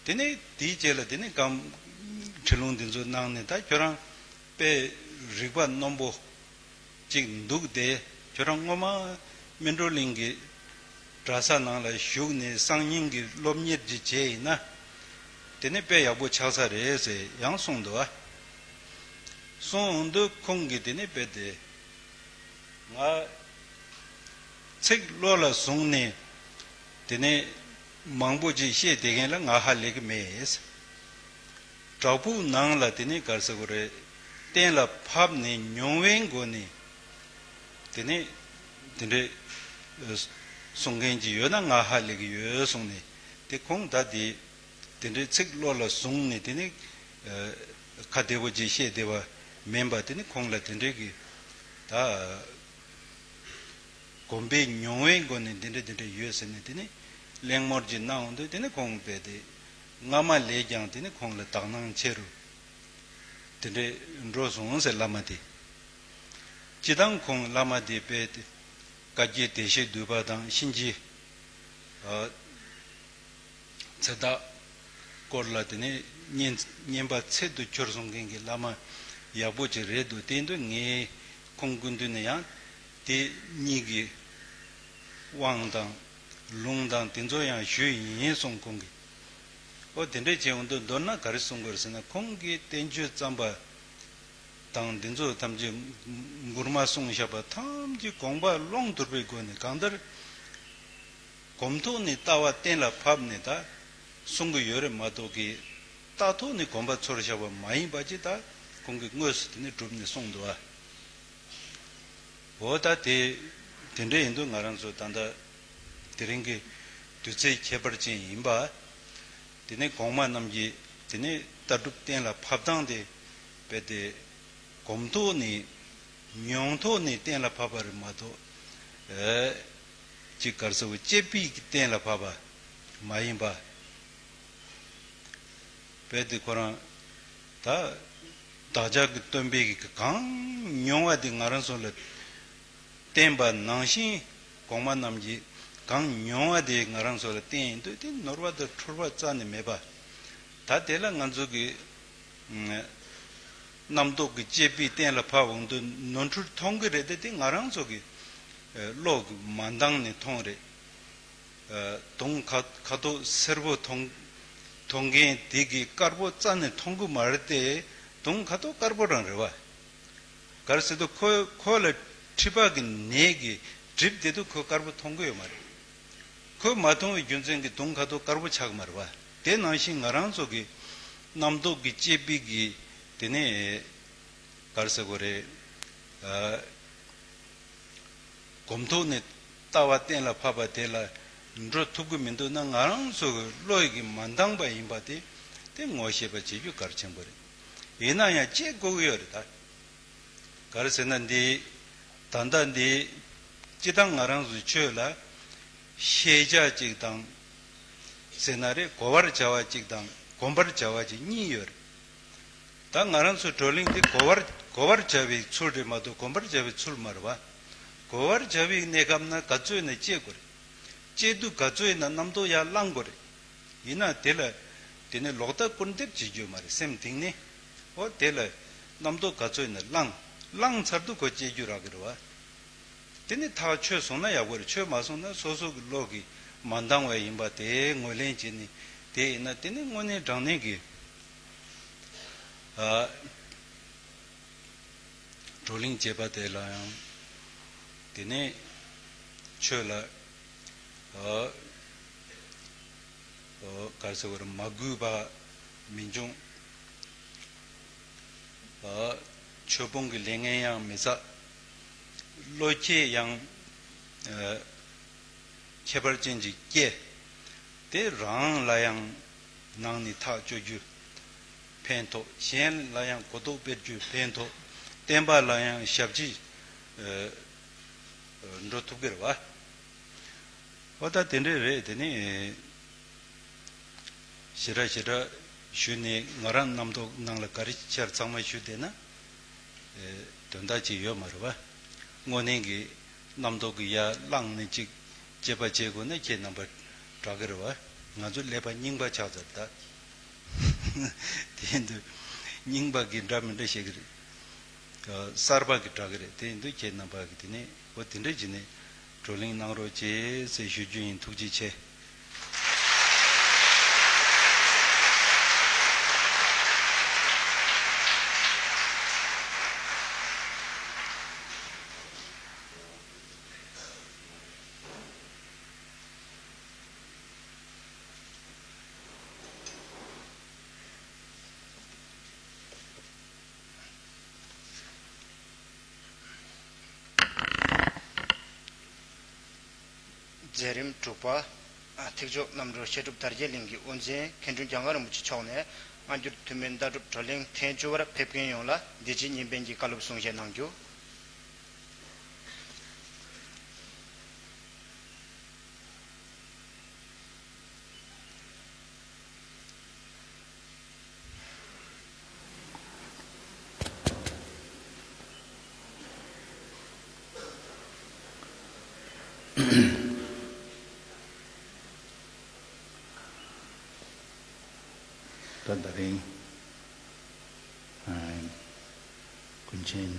དེ་ནས་དེའི་རྗེས་ལ་དེ་ནས་སྒམ་ཁྲིད་ལུང་འདི་ཚོ་གནང་ནས། ད་ཁྱོད་རང་དཔེ་རིག་པ་རྣོན་པོ་ཅིག་འདུག་སྟེ། ཁྱོད་རང་སྔོན་མ་སྨིན་གྲོལ་གླིང་གི་གྲྭ་ས་ནང་ལ་ཞུགས་ནས་སང་ཉིན་གྱི་སློབ་གཉེར་ཅིག་བྱས་ཡིན་ན། དེ་ནས་དཔེ་ཡག་པོ་ཆགས་ས་རེད་ཟེར་ཡང་གསུངས་འདུག་ཨ། གསུངས་འདུག། ཁོང་གིས་དེ་ནས་དཔེ་དེ། ང་ཚིག་བློ་ལ་བཟུང་ནས་དེ་ནས་མང་པོ་ཅིག་བཤད་བསྡད་མཁན་ལ་ང་ཧ་ལས་ཀྱི་མེད། བྲག་ཕུག་ནང་ལ་དེ་ནས་ག་རེ་ཟེར་དགོས་རེད། གཏན་ལ་ཕབ་ནས་མྱོང་བའི་སྒོ་ནས་དེ་ནས་དེ་འདྲའི་གསུང་མཁན་ཅིག་ཡོད་ན་ང་ཧ་ལས་ཀྱི་ཡོད་གསུངས་ནས། དེ་ཁོང་ད་དེ་དེ་འདྲའི་ཚིག་བློ་ལ་བཟུང་ནས་དེ་ནི་ཨ་ཁ་བདེ་པོ་ཅིག་བཤད་བདེ་བ་མིན་པ། དེ་ནི་ཁོང་ལ་དེ་འདྲའི་གི་ད་གོམས་པའི་མྱོང་བའི་སྒོ་ནས་འདི་འདྲ་འདི་འདྲ་ཡོད་ཟེར་ནས་དེ་ནི་གླེང་མོལ་ཅིག་གནང་འོང་དུས། དེ་ནི་ཁོང་དཔེ་དེ་སྔ་མ་ལས་ཀྱང་དེ་ནི་ཁོང་ལ་དག་སྣང་ཆེ་རུ་དེ་འདྲའི་འགྲོ་སོང་ཟེར། བླ་མ་དེ། སྤྱིར་བཏང་ཁོང་བླ་མ་དེ་དཔེ་དེ་བཀའ་བརྒྱད་བདེ་གཤེགས་འདུས་པ་དང་གཤིན་རྗེ་ཨ་ཚེ་བདག་སྐོར་ལ་དེ་ནས་བསྙེན་བསྙེན་པ་ཚད་དུ་གྱུར་སོང་མཁན་གྱི་བླ་མ་ཡག་པོ་ཅིག་རེད་འདུག། དེ་འདུག། ངས་ཁོང་སྐུ་མདུན་ནས་ཡང་དེ་གཉིས་ཀྱི་དབང་དང་ལུང་དང་དེ་ཚོ་ཡང་ཞུས་ཡིན་གསུངས། ཁོང་གིས། ཨོ་དེ་འདྲས་བྱས་འོང་དུས་མདོར་ན་ག་རེ་གསུང་དགོས་རེད་ཟེར་ན། ཁོང་གིས་བསྟན་བཅོས་བརྩམས་པ་དང་འདི་ཚོ་ཐམས་ཅད་མགུར་མ་གསུངས་བཞག་པ་ཐམས་ཅད་དགོངས་པ་ཀློང་དུ་བུར་བའི་སྒོ་ནས་གང་ལྟར་གོམས་ཐོག་ནས་ལྟ་བ་གཏན་ལ་ཕབ་ནས་ད་གསུང་གི་ཡོད་རེད་མ་གཏོགས་ཀྱི། རྟགས་ཐོག་ནས་གོམས་པ་ཚོར་བཞག་པ་མ་ཡིན་པ་ཅིག་ད་ཁོང་གིས་དངོས་སུ་དེ་ནས་གྲུབ་ནས་གསུངས་འདུག་ཨ། འོ་ད་དེ་དེ་འདྲ་ཡིན་དུས་ང་རང་ཚོ་ད་ལྟ་དེ་རིང་གི་དུས་ཚོད་ཁྱད་པར་ཅན་ཡིན་པ། དེ་ནས་གོང་མ་རྣམས་ཀྱིས་དེ་ནས་ལྟ་གྲུབ་གཏན་ལ་ཕབ་སྟངས་དེ་དཔེ་དེ་གོམས་ཐོག་ནས་མྱོང་ཐོག་ནས་གཏན་ལ་ཕབ་པ་རེད་མ་གཏོགས། ཨེ་ཅིག་ག་རེ་ཟེར་དགོས། དཔྱད་པའི་གཏན་ལ་ཕབ་པ་མ་ཡིན་པ། དཔེ་དེ་ཁོ་རང་ད་བདག་ཅག་གི་སྟོན་པས་གང་མྱོང་བ་དེ་ང་རང་ཚོ་ལ་བསྟན་པ་ནང་བཞིན། གོང་མ་རྣམས་ཀྱིས་གང་མྱོང་བ་དེ་ང་རང་ཚོ་ལ་བསྟན་ཡིན་དུས། དེ་ནོར་བ་དང་འཁྲུལ་བ་རྩ་ནས་མེད་པ། ད་དེ་ལ་ང་ཚོ་གི་རྣམ་རྟོག་གི་དཔྱད་པས་གཏན་ལ་ཕབ་འོང་དུས་ནོར་འཁྲུལ་མཐོང་གི་རེད་དེ། དེ་ང་རང་ཚོ་གི་བློ་གི་མ་འདང་ནས་མཐོང་རེད། དུང་ཁ་ཁ་དོག་སེར་པོ་མཐོང་མཐོང་མཁན་དེ་གིས་དཀར་པོ་རྩ་ནས་མཐོང་གི་མ་རེད་དེ། དུང་ཁ་དོག་དཀར་པོ་རང་རེད་བ། ག་རེ་ཟེར་དུས་ཁོ་ཁོ་ལ་མཁྲིས་པ་གི་ནད་ཀྱིས་བསྒྲིབས་བསྡད་དུས་ཁོས་དཀར་པོ་མཐོང་གི་ཡོད་མ་རེད། ཁོས་མ་མཐོང་བའི་རྒྱུ་མཚན་གྱིས་དུང་ཁ་དོག་དཀར་པོ་ཆགས་ཀྱི་མ་རེད་བ། དེ་ནང་བཞིན་ང་རང་ཚོ་གི་རྣམ་རྟོག་གི་དཔྱད་པའི་གི་དེ་ནས་ག་རེ་ཟེར་དགོས་རེད། ཨ་གོམས་ཐོག་ནས་ལྟ་བ་གཏན་ལ་ཕབ་པ་དེ་ལ་འགྲོ་ཐུབ་ཀྱི་མི་འདུག་ན། ང་རང་ཚོ་གི་བློ་ཡི་གི་མ་འདང་པ་ཡིན་པ་དེ་དེ་ངོ་ཤེས་པ་བྱེད་རྒྱུ་གལ་ཆེན་པོ་རེད། ཡིན་ན་ཡང་དཔྱད་དགོས་ཀྱི་ཡོད་རེད་ད། ག་རེ་ཟེར་ན་འདི་ད་ལྟ་འདི་སྤྱིར་བཏང་ང་རང་ཚོའི་ཆོས་ལ་ཤེས་བྱ་གཅིག་དང་ཟེར་ན་རེད། གོ་བར་བྱ་བ་གཅིག་དང་གོམས་པར་བྱ་བ་གཅིག་གཉིས་ཡོད་རེད། ད་ང་རང་ཚོའི་བགྲོ་གླེང་འདི་གོ་བར་གོ་བར་བྱ་བའི་ཚུལ་རེད་མ་གཏོགས་གོམས་པར་བྱ་བའི་ཚུལ་མ་རེད་བ། གོ་བར་བྱ་བའི་གནས་སྐབས་ན་ག་ཚོད་ན་དཔྱད་དགོས་རེད། དཔྱད་དུས་ག་ཚོད་ན་རྣམ་རྟོག་ཡར་བསླང་དགོས་རེད། ཡིན་ན་དེ་ལ་དེ་ནི་ལོག་ལྟ་སྐུར་འདེབས་བྱེད་རྒྱུ་མ་རེད། སེམས་གཏིང་ནས། འོ་དེ་ལ་རྣམ་རྟོག་ག་ཚོད་ན་བསླང་། བསླངས་ཚར་དུས་ཁོ་དཔྱད་རྒྱུ་རག་གི་རེད་བ། དེ་ནི་ཐག་ཆོད་སོང་ན་ཡག་པོ་རེད། ཆོད་མ་སོང་ན་སོ་སོ་གི་བློ་གི་མ་འདང་བ་ཡིན་པ་དེ་ངོས་ལེན་བྱས་ནས། དེ་ཡིན་ན་དེ་ནི་དངོས་གནས་དྲང་གནས་ཀྱི་ཨ་བགྲོ་གླེང་བྱེད་པ་དེ་ལ་ཡང་དེ་ནས་ཆོས་ལ་ཨ་ཨ་ག་རེ་ཟེར་དགོས་རེད། མ་གུས་པ་མི་འབྱུང་། ཨ་ཆོས་སྤོང་གི་ལས་ངན་ཡང་མི་བསགས། བློ་ཁྱད་ཡང་ཨ་ ཁྱད་པར་ཅན་ཅིག་སྐྱེས། དེ་རང་ལ་ཡང་ནང་ནས་ཐག་གཅོད་རྒྱུ་ཕན་ཐོགས། གཞན་ལ་ཡང་གོ་རྟོགས་སྤེལ་རྒྱུ་ཕན་ཐོགས། བསྟན་པ་ལ་ཡང་ཞབས་ཕྱི་འགྲོ་ཐུབ་ཀྱི་རེད་བ། ཨོ་ད་དེ་འདྲས་རེད། དེ་ནས་ཞེ་དྲག་ཞེ་དྲག་ཞུས་ནས་ང་རང་རྣམ་རྟོག་ནང་ལ་ག་རེ་འཆར་ཚང་མ་ཞུས་བསྡད་ན། དོན་དག་ཅིག་ཡོད་མ་རེད་བ། དངོས་གནས་ཀྱི་རྣམ་རྟོག་གི་ཡར་བསླངས་ནས་ཅིག་དཔྱད་པ་བྱེད་དགོས་ན་ཁྱེད་རྣམ་པ་དྲག་གི་རེད་བ། ང་ཚོ་ཀླད་པ་རྙིང་པ་ཆགས་ཚར་ད། དེ་ཡིན་དུས་རྙིང་པ་གི་འདྲ་མི་འདྲ་བཤད་ཀྱི་རེད། གསར་པ་གི་དྲག་གི་རེད། དེ་ཡིན་དུས་ཁྱེད་རྣམ་པ་གི་དེ་ནས་འོ་དེ་འདྲ་བྱས་ནས་བགྲོ་གླེང་གནང་རོགས་བྱེད་ཟེར་ཞུ་རྒྱུ་ཡིན། ཐུགས་རྗེ་ཆེ། མཛད་རིམ་དྲུག་པ། ཐེག་མཆོག་རྣམ་གྲོལ་བཤད་སྒྲུབ་དར་རྒྱས་གླིང་གི་དབུ་འཛིན་མཁན་དྲུང་གྱངས་དཀར་རིན་པོ་ཆེ་མཆོག་ནས་སྔ་འགྱུར་ཐུན་མིན་ལྟ་གྲུབ་བགྲོ་གླེང་ཐེངས་བཅུ་པར་ཕེབས་མཁན་ཡོངས་ལ་བདེ་སྐྱིད་སྙན་འབུལ་གྱི་བཀའ་སློབ་གསུང་བཤད་གནང་རྒྱུ། ད་ད་རིང་ཀུན་མཁྱེན་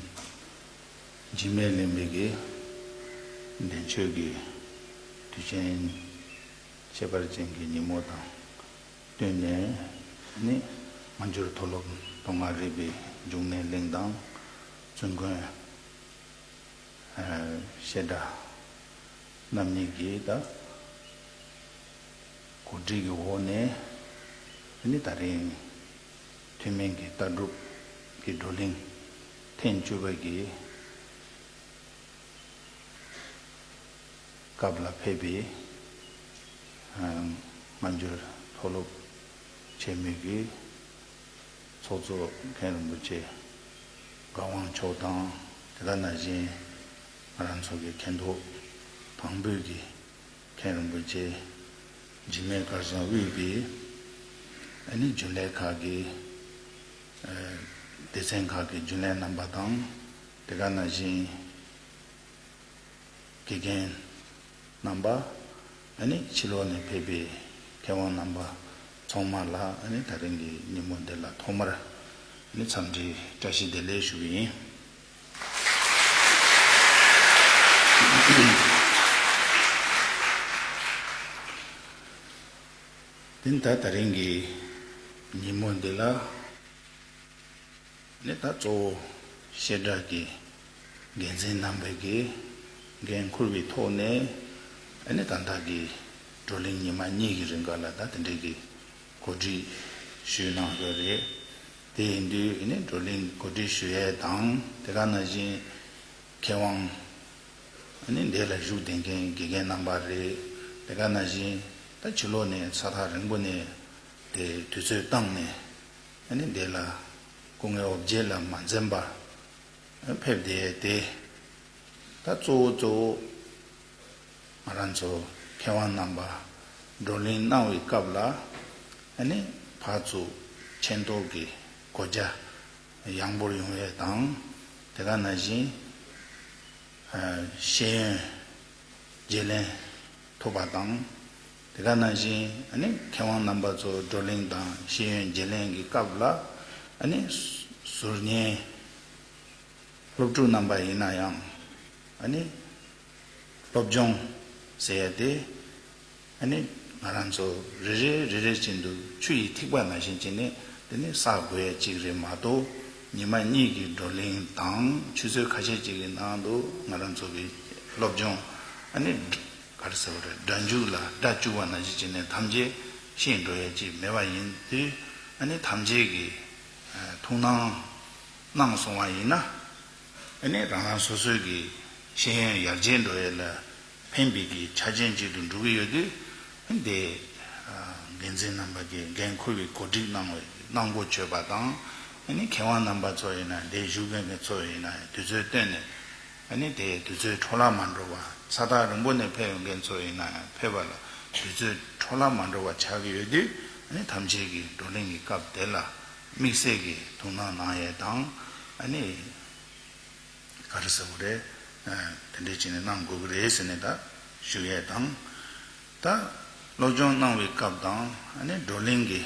འཇིགས་མེད་གླིང་པའི་གི་འདས་མཆོད་ཀྱི་དུས་ཆེན་ཁྱད་པར་ཅན་གྱི་ཉིན་མོ་དང་བསྟུན་ནས་ནི་སྔ་འགྱུར་མཐོ་སློབ་མཐོ་སྒང་རིག་པའི་འབྱུང་གནས་གླིང་དང་བཙུན་དགོན་བཤད་གྲྭ་རྣམ་གཉིས་ཀྱིས་ད་གོ་སྒྲིག་གི་འོག་ནས་ནི་ད་རིང་ཐུན་མིན་གྱི་ལྟ་གྲུབ་ཀྱི་བགྲོ་གླེང་ཐེངས་བཅུ་པ་གི་སྐབས་ལ་ཕེབས་པའི་སྔ་འགྱུར་མཐོ་སློབ་ཆེན་མོའི་གི་ཚོགས་གཙོ་མཁན་རིན་པོ་ཆེ་ག་དབང་མཆོག་དང་དེ་ག་ནང་བཞིན་ང་རང་ཚོ་གི་མཁན་ཐོག་དང་པོའི་གི་མཁན་རིན་པོ་ཆེ་འཇིགས་མེད་དཀར་བཟང་དབུས་པའི་ཨ་ནི་རྒྱུན་ལས་ཁག་གི་སྡེ་ཚན་ཁག་གི་རྒྱུན་ལས་རྣམ་པ་དང་དེ་ག་ནང་བཞིན་དགེ་རྒན་རྣམ་པ། ཨ་ནི་ཕྱི་ལོགས་ནས་ཕེབས་པའི་མཁས་དབང་རྣམ་པ་ཚང་མ་ལ་ཨ་ནི་ད་རིང་གི་ཉིན་མོ་འདི་ལ་ཐོག་མར་ཨ་ནི་འཚམས་འདྲི་བཀྲ་ཤིས་བདེ་ལེགས་ཞུ་གི་ཡིན། དེ་ད་ད་རིང་གི་ཉིན་མོ་འདི་ལ་ནི་ད་གཙོ་བོ་བཤད་གྲྭ་གི་འགན་འཛིན་རྣམ་པས་ཀྱི་འགན་འཁུར་བའི་ཐོག་ནས་ཨ་ནི་ད་ལྟ་གི་བགྲོ་གླེང་ཉི་མ་གཉིས་ཀྱི་རིང་ག་ལ་ད་དེ་འདྲའི་གི་གོ་སྒྲིག་ཞུས་གནང་ཡོད་རེད། དེ་ཡིན་དུས་ཨ་ནི་བགྲོ་གླེང་གོ་སྒྲིག་ཞུ་ཡས་དང་དེ་ག་ནང་བཞིན་མཁས་དབང་ཨ་ནི་འདི་ལ་བཞུགས་བསྡད་མཁན་དགེ་རྒན་རྣམ་པ་རེད། དེ་ག་ནང་བཞིན་ད་ཕྱི་ལོགས་ནས་ས་ཐག་རིང་པོ་ནས་དེ་དུས་ཚོད་བཏང་ནས་ཨ་ནི་འདི་ལ་སྐུ་ངལ་འོ་བརྒྱལ་ལ་མ་འཛེམས་པར་ཕེབས་བསྡད་དེ། ད་གཙོ་བོ་གཙོ་བོ་ང་རང་ཚོ་མཁས་དབང་རྣམ་པ་བགྲོ་གླེང་གནང་བའི་སྐབས་ལ་ཨ་ནི་ཕར་ཚུར་མཁྱེན་རྟོགས་ཀྱི་གོ་རྒྱ་ཡངས་པོར་ཡོང་ཡས་དང་དེ་ག་ནང་བཞིན་ཤེས་ཡོན་བརྗེ་ལེན་ཐུབ་པ་དང་། དེ་ག་ནང་བཞིན་ཨ་ནི་མཁས་དབང་རྣམ་པ་ཚོ་བགྲོ་གླེང་དང་ཤེས་ཡོན་བརྗེ་ལེན་གྱི་སྐབས་ལ་ཨ་ནི་ཟུར་ཉན་སློབ་ཕྲུག་རྣམ་པ་ཡིན་ན་ཡང་ཨ་ནི་སློབ་སྦྱོང་ཟེར་ཡ་དེ། ཨ་ནི་ང་རང་ཚོ་རེ་རེ་རེ་རེ་བཞིན་དུ་ཆུ་ཡི་ཐིགས་པ་ནང་བཞིན་བྱས་ནས་དེ་ནི་བསགས་དགོས་ཡ་གཅིག་རེད་མ་གཏོགས་ཉི་མ་གཉིས་ཀྱི་བགྲོ་གླེང་དང་ཆུ་ཚོད་ཁ་ཤས་ཅིག་གི་ནང་དུ་ང་རང་ཚོ་གི་སློབ་སྦྱོང་ཨ་ནི་ག་རེ་ཟེར་བ་རེད། སྒྲ་འཇུག་ལ་སྒྲ་བཅུག་པ་ནང་བཞིན་བྱས་ནས་ཐམས་ཅད་ཤེས་འགྲོ་ཡ་གཅིག་མེད་པ་ཡིན་དུས་ཨ་ནི་ཐམས་ཅད་ཀྱི་ཐུགས་སྣང་གནང་སོང་བ་ཡིན་ན། ཨ་ནི་རང་རང་སོ་སོའི་གི་ཤེས་ཡོན་ཡར་རྒྱས་འགྲོ་ཡས་ལ་ ཕན་པའི་གི་ཆ་རྐྱེན་ཅིག་ཏུ་འགྲོ་གི་ཡོད་དུས། འདི་འགན་འཛིན་རྣམ་པ་གིས་འགན་འཁུར་བའི་གོ་སྒྲིག་གནང་བའི་གནང་སྒོ་བྱོས་པ་དང་། ཨ་ནི་མཁས་དབང་རྣམ་པ་ཚོ་ཡིན་ན་འདིར་བཞུགས་མཁན་གྱི་ཚོ་ཡིན་ན་དུས་ཚོད་བཏོན་ནས། ཨ་ནི་དེ་དུས་ཚོད་འཕྲོ་བརླག་མ་འགྲོ་བ། ས་ཐག་རིང་པོ་ནས་ཕེབས་ཡོང་མཁན་ཚོ་ཡིན་ན་ཡང་ཕེབས་པ་ལ་དུས་ཚོད་འཕྲོ་བརླག་མ་འགྲོ་བ་ཆགས་ཀྱི་ཡོད་དུས། ཨ་ནི་ཐམས་ཅད་ཀྱིས་བགྲོ་གླེང་གི་སྐབས་དེ་ལ་དམིགས་བསལ་གྱི་ཐུགས་སྣང་གནང་ཡས་དང་། ཨ་ནི་ག་རེ་ཟེར་དགོས་རེད། ཨ། དེ་འདྲས་བྱས་ནས་གནང་དགོས་ཀྱི་རེད་ཟེར་ནས་ད་ཞུ་ཡས་དང་། ད་སློབ་སྦྱོང་གནང་བའི་སྐབས་དང་། ཨ་ནི་བགྲོ་གླེང་གི་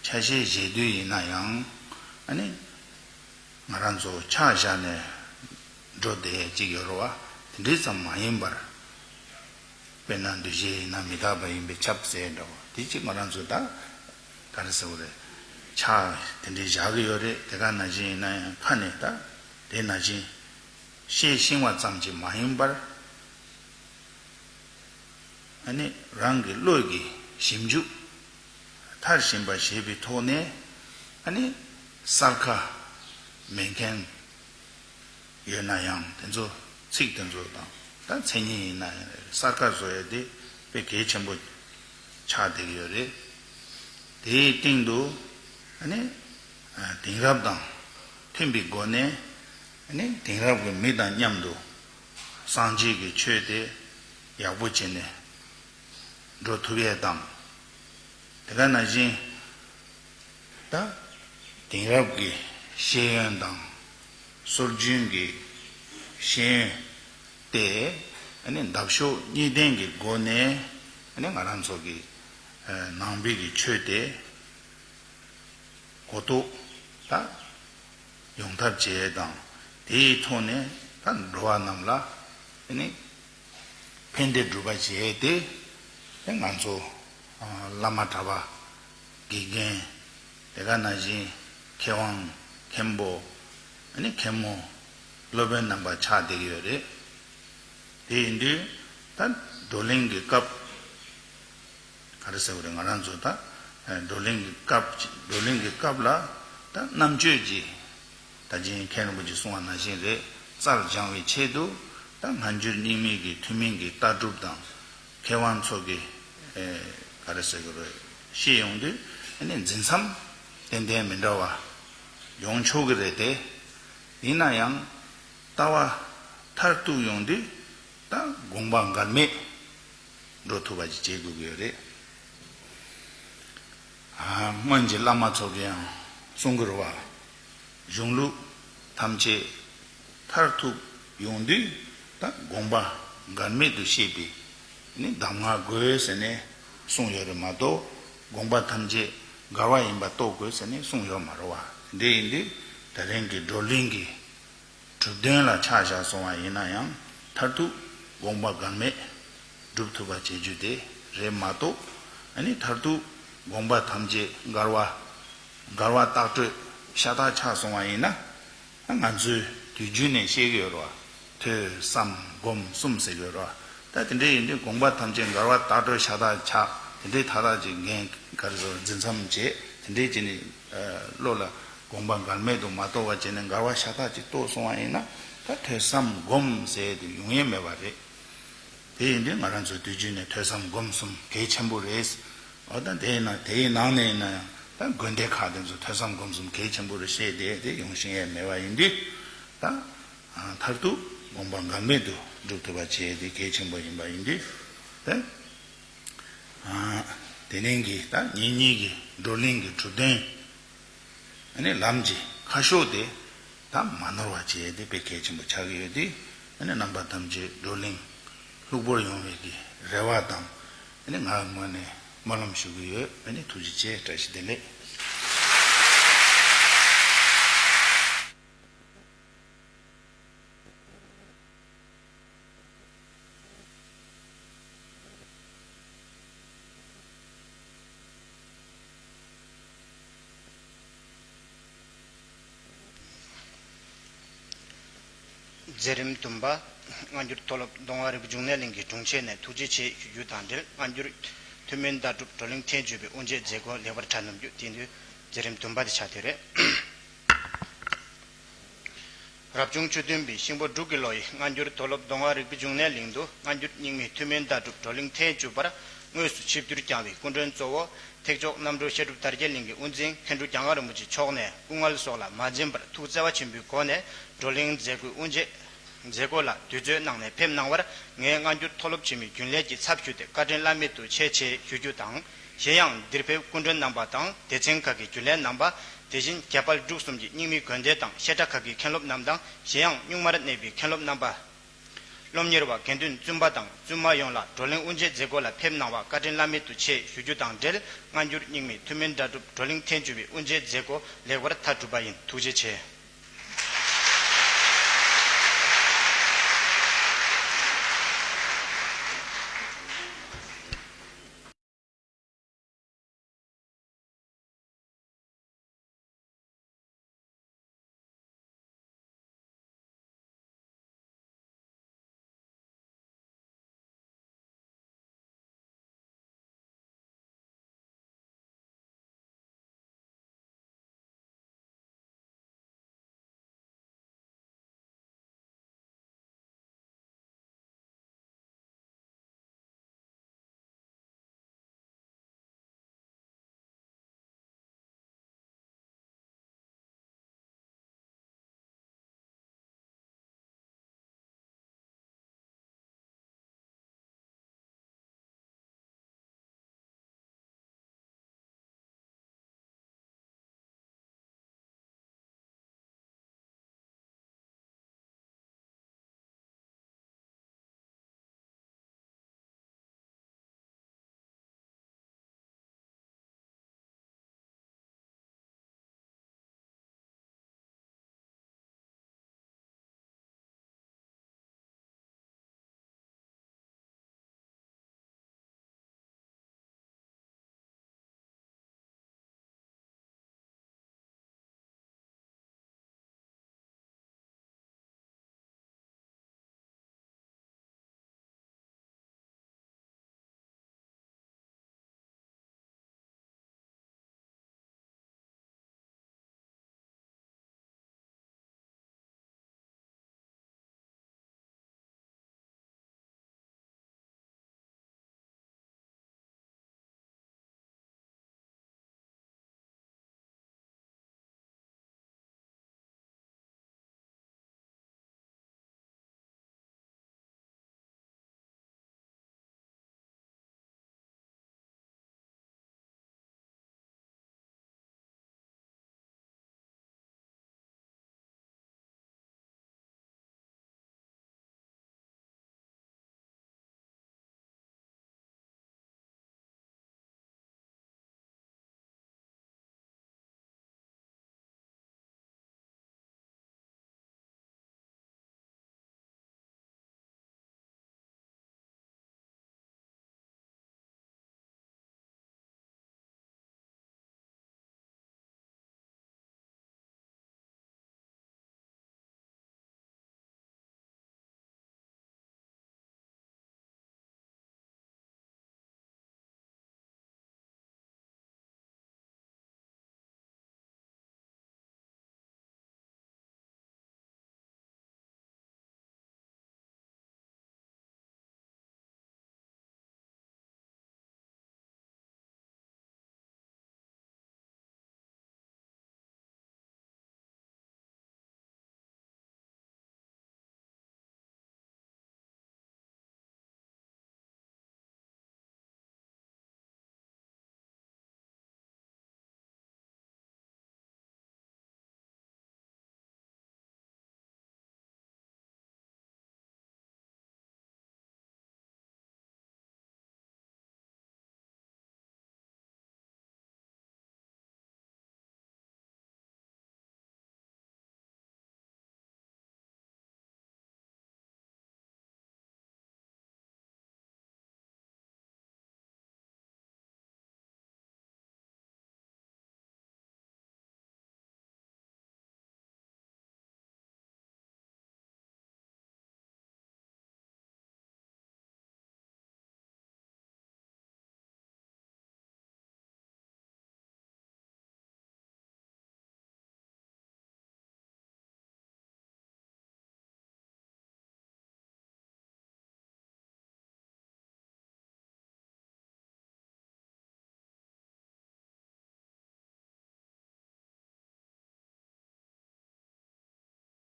ཆ་ཤས་བཞེས་དུས་ཡིན་ན་ཡང་། ཨ་ནི་ང་རང་ཚོ་ཕྱག་བཞག་ནས་འགྲོ་བསྡད་ཡས་ཅིག་ཡོད་རེད་བ། དེ་འདྲས་ཙམ་མ་ཡིན་པར། དཔེར་ན་འདུ་ཤེས་ཡིན་ན་མི་རྟག་པ་ཡིན་པས་ཁྱབ་ཟེར་འདྲ་བ་དེ་གཅིག་ང་རང་ཚོ་ད་ག་རེ་ཟེར་དགོས་རེད། ཕྱག་དེ་འདྲའི་བཞག་གི་ཡོད་རེད། དེ་ག་ནང་བཞིན་ཡིན་ན་ཡང་ཁ་ནས་ད་དེ་ནང་བཞིན་བཤད་ཤེས་པ་ཙམ་གྱིས་མ་ཡིན་པར། ཨ་ནི་རང་གི་བློ་གི་ཞིབ་འཇུག་མཐར་ཕྱིན་པ་བྱས་པའི་ཐོག་ནས། ཨ་ནི་གསར་ཁ་མེད་མཁན་ཡོད་ན་ཡང་དེ་ཚོ་ཚིག་དེ་ཚོ་དང་། ད་མཚན་ཉིད་ཡིན་ན་ཡང་གསར་ཁ་བཟོ་ཡ་དེ་དཔེ་གལ་ཆེན་པོ་ཆགས་བསྡད་ཀྱི་ཡོད་རེད། དེའི་སྟེང་དུ་ཨ་ནི་དེང་རབས་དང་མཐུན་པའི་སྒོ་ནས། ཨ་ནི་དེང་རབས་ཀྱི་མི་དང་མཉམ་དུ་སངས་རྒྱས་ཀྱི་ཆོས་དེ་ཡག་པོ་བྱས་ནས་འགྲོ་ཐུབ་ཡས་དང་། དེ་ག་ནང་བཞིན་ད་དེང་རབས་ཀྱི་ཤེས་ཡོན་དང་སྲོལ་རྒྱུན་གྱི་ཤེས་ཡོན་དེ། ཨ་ནི་འདབ་གཤོག་གཉིས་ལྡན་གྱི་སྒོ་ནས། ཨ་ནི་ང་རང་ཚོ་གི་ནང་པའི་གི་ཆོས་དེ་གོ་རྟོགས་ད་ཡོང་ཐབས་བྱེད་ཡས་དང་། དེའི་ཐོག་ནས་ད་འགྲོ་བ་རྣམས་ལ་ཨ་ནི་ཕན་བདེ་སྒྲུབ་པ་བྱེད་ཡས་དེ། ཨ་ང་ཚོ་བླ་མ་གྲྭ་པ་དགེ་རྒན། དེ་ག་ནང་བཞིན་མཁས་དབང་མཁན་པོ། ཨ་ནི་མཁན་མོ། སློབ་དཔོན་རྣམ་པ་ཆགས་བསྡད་ཀྱི་ཡོད་རེད། དེ་ཡིན་དུས་ད་བགྲོ་གླེང་གི་སྐབས། ག་རེ་ཟེར་བ་རེད། ང་རང་ཚོ་ད་བགྲོ་གླེང་གི་སྐབས། བགྲོ་གླེང་གི་སྐབས་ལ་ད་རྣམ་དཔྱོད་ཀྱི། ད་ཅིང་མཁན་རིན་པོ་ཆེས་གསུངས་པ་ནང་བཞིན་རེད། རྩལ་སྦྱང་བའི་ཆེད་དུ་ད་སྔ་འགྱུར་རྙིང་མའི་གི་ཐུན་མིན་གྱི་ལྟ་གྲུབ་དང་། མཁས་དབང་ཚོ་གི། ཨེ། ག་རེ་ཟེར་དགོས་རེད། ཤེས་ཡོང་དུས་ཨ་ནི་འཛིན་མཚམས་ཏན་ཏན་མི་འདྲ་བ་ཡོང་ཆོག་གི་རེད་དེ། ཡིན་ན་ཡང་ལྟ་བ་མཐར་ཐུག་ཡོང་དུས་ད་དགོངས་པ་འགལ་མེད་འགྲོ་ཐུབ་པ་ཅིག་བྱེད་དགོས་ཀྱི་ཡོད་རེད། ཨ། སྔོན་གྱི་བླ་མ་ཚོ་གིས་ཡང་གསུང་གི་རེད་བ། གཞུང་ལུགས་ཐམས་ཅད་མཐར་ཐུག་ཡོང་དུས་ད་དགོངས་པ་འགལ་མེད་དུ་ཤེས་པའི་ནི་གདམས་ངག་དགོས་ཟེར་ནས་གསུངས་ཡོད་རེད་མ་གཏོགས། དགོངས་པ་ཐམས་ཅད་འགལ་བ་ཡིན་པ་རྟོགས་དགོས་ཟེར་ནས་གསུངས་ཡོད་མ་རེད་བ། འདི་ཡིན་དུས་ད་རིང་གི་བགྲོ་གླེང་གི་གྲུབ་དོན་ལ་ཆ་བཞག་སོང་བ་ཡིན་ན་ཡང་། མཐར་ཐུག་དགོངས་པ་འགལ་མེད་སྒྲུབ་ཐུབ་པ་བྱེད་རྒྱུ་དེ་རེད་མ་གཏོགས། ཨ་ནི་མཐར་ཐུག་དགོངས་པ་ཐམས་ཅད་འགལ་བ། འགལ་བ་བཏགས་གྲོལ་ཤ་སྟག་ཆགས་སོང་བ་ཡིན་ན། ང་ཚོས་དུས་རྒྱུན་ནས་བཤད་ཀྱི་ཡོད་རེད་བ། ཐོས་བསམ་སྒོམ་གསུམ་ཟེར་གྱི་ཡོད་རེད་བ། ད་དེ་འདྲ་ཡིན་དུས་དགོངས་པ་ཐམས་ཅད་འགལ་བ་བཏགས་གྲོལ་ཤ་སྟག་ཆགས། དེ་འདྲའི་ཐ་དག་ཅིག་འགན་ག་རེ་ཟེར། འཛིན་མཚམས་བཅད། དེ་འདྲའི་བྱས་ནས་བློ་ལ་དགོངས་པ་འགལ་མེད་དུ་མ་རྟོགས་པ་བྱས་ནས་འགལ་བ་ཤ་སྟག་ཅིག་རྟོགས་སོང་བ་ཡིན་ན། ད་ཐོས་བསམ་སྒོམ་ཟེར་དེ་ཡོང་ཡས་མེད་པ་རེད། དེ་ཡིན་དུས་ང་རང་ཚོ་དུས་རྒྱུན་ནས་ཐོས་བསམ་སྒོམ་གསུམ་གལ་ཆེན་པོ་རེད། འོ་ད་དེའི་ནང་དེའི་ནང་ནས་ཡིན་ན་ཡང་ད་དགོན་སྡེ་ཁག་དེ་ཚོ་ཐོས་བསམ་སྒོམ་གསུམ་གལ་ཆེན་པོ་རེད་བཤད་དེ། དེ་ཡོང་ཤེས་ཡས་མེད་པ་ཡིན་དུས། ད་མཐར་ཐུག་དགོངས་པ་འགལ་མེད་དུ་སྒྲུབ་ཐུབ་པ་བྱེད་དེ་གལ་ཆེན་པོ་ཡིན་པ་ཡིན་དུས། ད་དེ་ནས་ཀྱི་ད་ངེད་གཉིས་ཀྱི་བགྲོ་གླེང་གི་གྲུབ་དོན། ཨ་ནི་ལམ་གྱི་ཁ་ཕྱོགས་དེ་ད་མ་ནོར་བ་བྱེད་དེ་དཔེ་གལ་ཆེན་པོ་ཆགས་ཀྱི་ཡོད་དུས། ཨ་ནི་རྣམ་པ་ཐམས་ཅད་བགྲོ་གླེང་ལྷུག་པོར་ཡོང་བའི་གི་རེ་བ་དང་། ཨ་ནི་ང་ངོས་ནས་སྨོན་ལམ་ཞུ་གི་ཡོད། ཨ་ནི་ཐུགས་རྗེ་ཆེ། བཀྲ་ཤིས་བདེ་ལེགས། མཛད་རིམ་བདུན་པ། སྔ་འགྱུར་མཐོ་སློབ་གདོང་པ་རིན་པོ་འབྱུང་གནས་གླིང་གི་དྲུང་ཆེ་ནས་ཐུགས་རྗེ་ཆེ་ཞུ་རྒྱུ་དང་འབྲེལ། སྔ་འགྱུར་ཐུན་མིན་ལྟ་གྲུབ་བགྲོ་གླེང་ཐེངས་བཅུ་པའི་དབུ་འབྱེད་མཛད་སྒོ་ལེགས་པར་གྲ་འགྲིག་གནང་རྒྱུ། དེ་དུས་མཛད་རིམ་བདུན་པ་དེ་ཆགས་བསྡད་རེད། རབ་བྱུང་བཅུ་བདུན་པའི་ཤིང་ཕོ་འབྲུག་གི་ལོ་ཡི་སྔ་འགྱུར་མཐོ་སློབ་མདོ་སྔགས་རིག་པའི་འབྱུང་གནས་གླིང་དུ་སྔ་འགྱུར་རྙིང་མའི་ཐུན་མིན་ཟླ་གྲུབ་བགྲོ་གླེང་ཐེངས་བཅུ་པར་དངོས་སུ་ཆིབས་བསྒྱུར་བསྐྱངས་པའི་སྐུ་མགྲོན་གཙོ་བོ་ཐེག་མཆོག་རྣམ་གྲོལ་བཤད་སྒྲུབ་དར་རྒྱས་གླིང་གི་དབུ་འཛིན་མཁན་འབྲུག་རྒྱ་ངག་རིན་པོ་ཆེ་མཆོག་ནས་སྐུ་ངལ་སོགས་ལ་མ་འཛེམས་པར་ཐུགས་བརྩེ་བ་ཆེན་པོའི་སྒོ་ནས་བགྲོ་གླེང་མཛད་སྒོའི་དབུ་འབྱེད་མཛད་སྒོ་ལ་དུས་ཚོད་གནང་ནས་ཕེབས་གནང་བར། ངས་སྔ་འགྱུར་མཐོ་སློབ་ཆེན་མོའི་རྒྱུན་ལས་ཀྱི་ཚབ་ཞུས་ཏེ་བཀའ་དྲིན་བླ་མེད་དུ་ཆེ་ཆེ་ཞུ་རྒྱུ་དང་། གཞན་ཡང་འདིར་ཕེབས་སྐུ་མགྲོན་རྣམ་པ་དང་སྡེ་ཚན་ཁག་གི་རྒྱུན་ལས་རྣམ་པ། དེ་བཞིན་རྒྱ་དཔལ་འབྲུག་གསུམ་གྱི་རྙིང་མའི་དགོན་སྡེ་དང་བཤད་གྲྭ་ཁག་གི་མཁན་སློབ་རྣམས་དང་གཞན་ཡང་གཉུག་མར་གནས་པའི་མཁན་སློབ་རྣམ་པ། སློབ་གཉེར་བ་དགེ་འདུན་བཙུན་པ་དང་བཙུན་མ་ཡོངས་ལ་བགྲོ་གླེང་དབུ་འབྱེད་མཛད་སྒོ་ལ་ཕེབས་གནང་བ་བཀའ་དྲིན་བླ་མེད་དུ་ཆེ་ཞུ་རྒྱུ་དང་འབྲེལ། སྔ་འགྱུར་རྙིང་མའི་ཐུན་མིན་ཟླ་གྲུབ་བགྲོ་གླེང་ཐེངས་བཅུ་པའི་དབུ་འབྱེད་མཛད་སྒོ་ལེགས་པར་མཐའ་གྲུབ་པ་ཡིན། ཐུགས་རྗེ་ཆེ།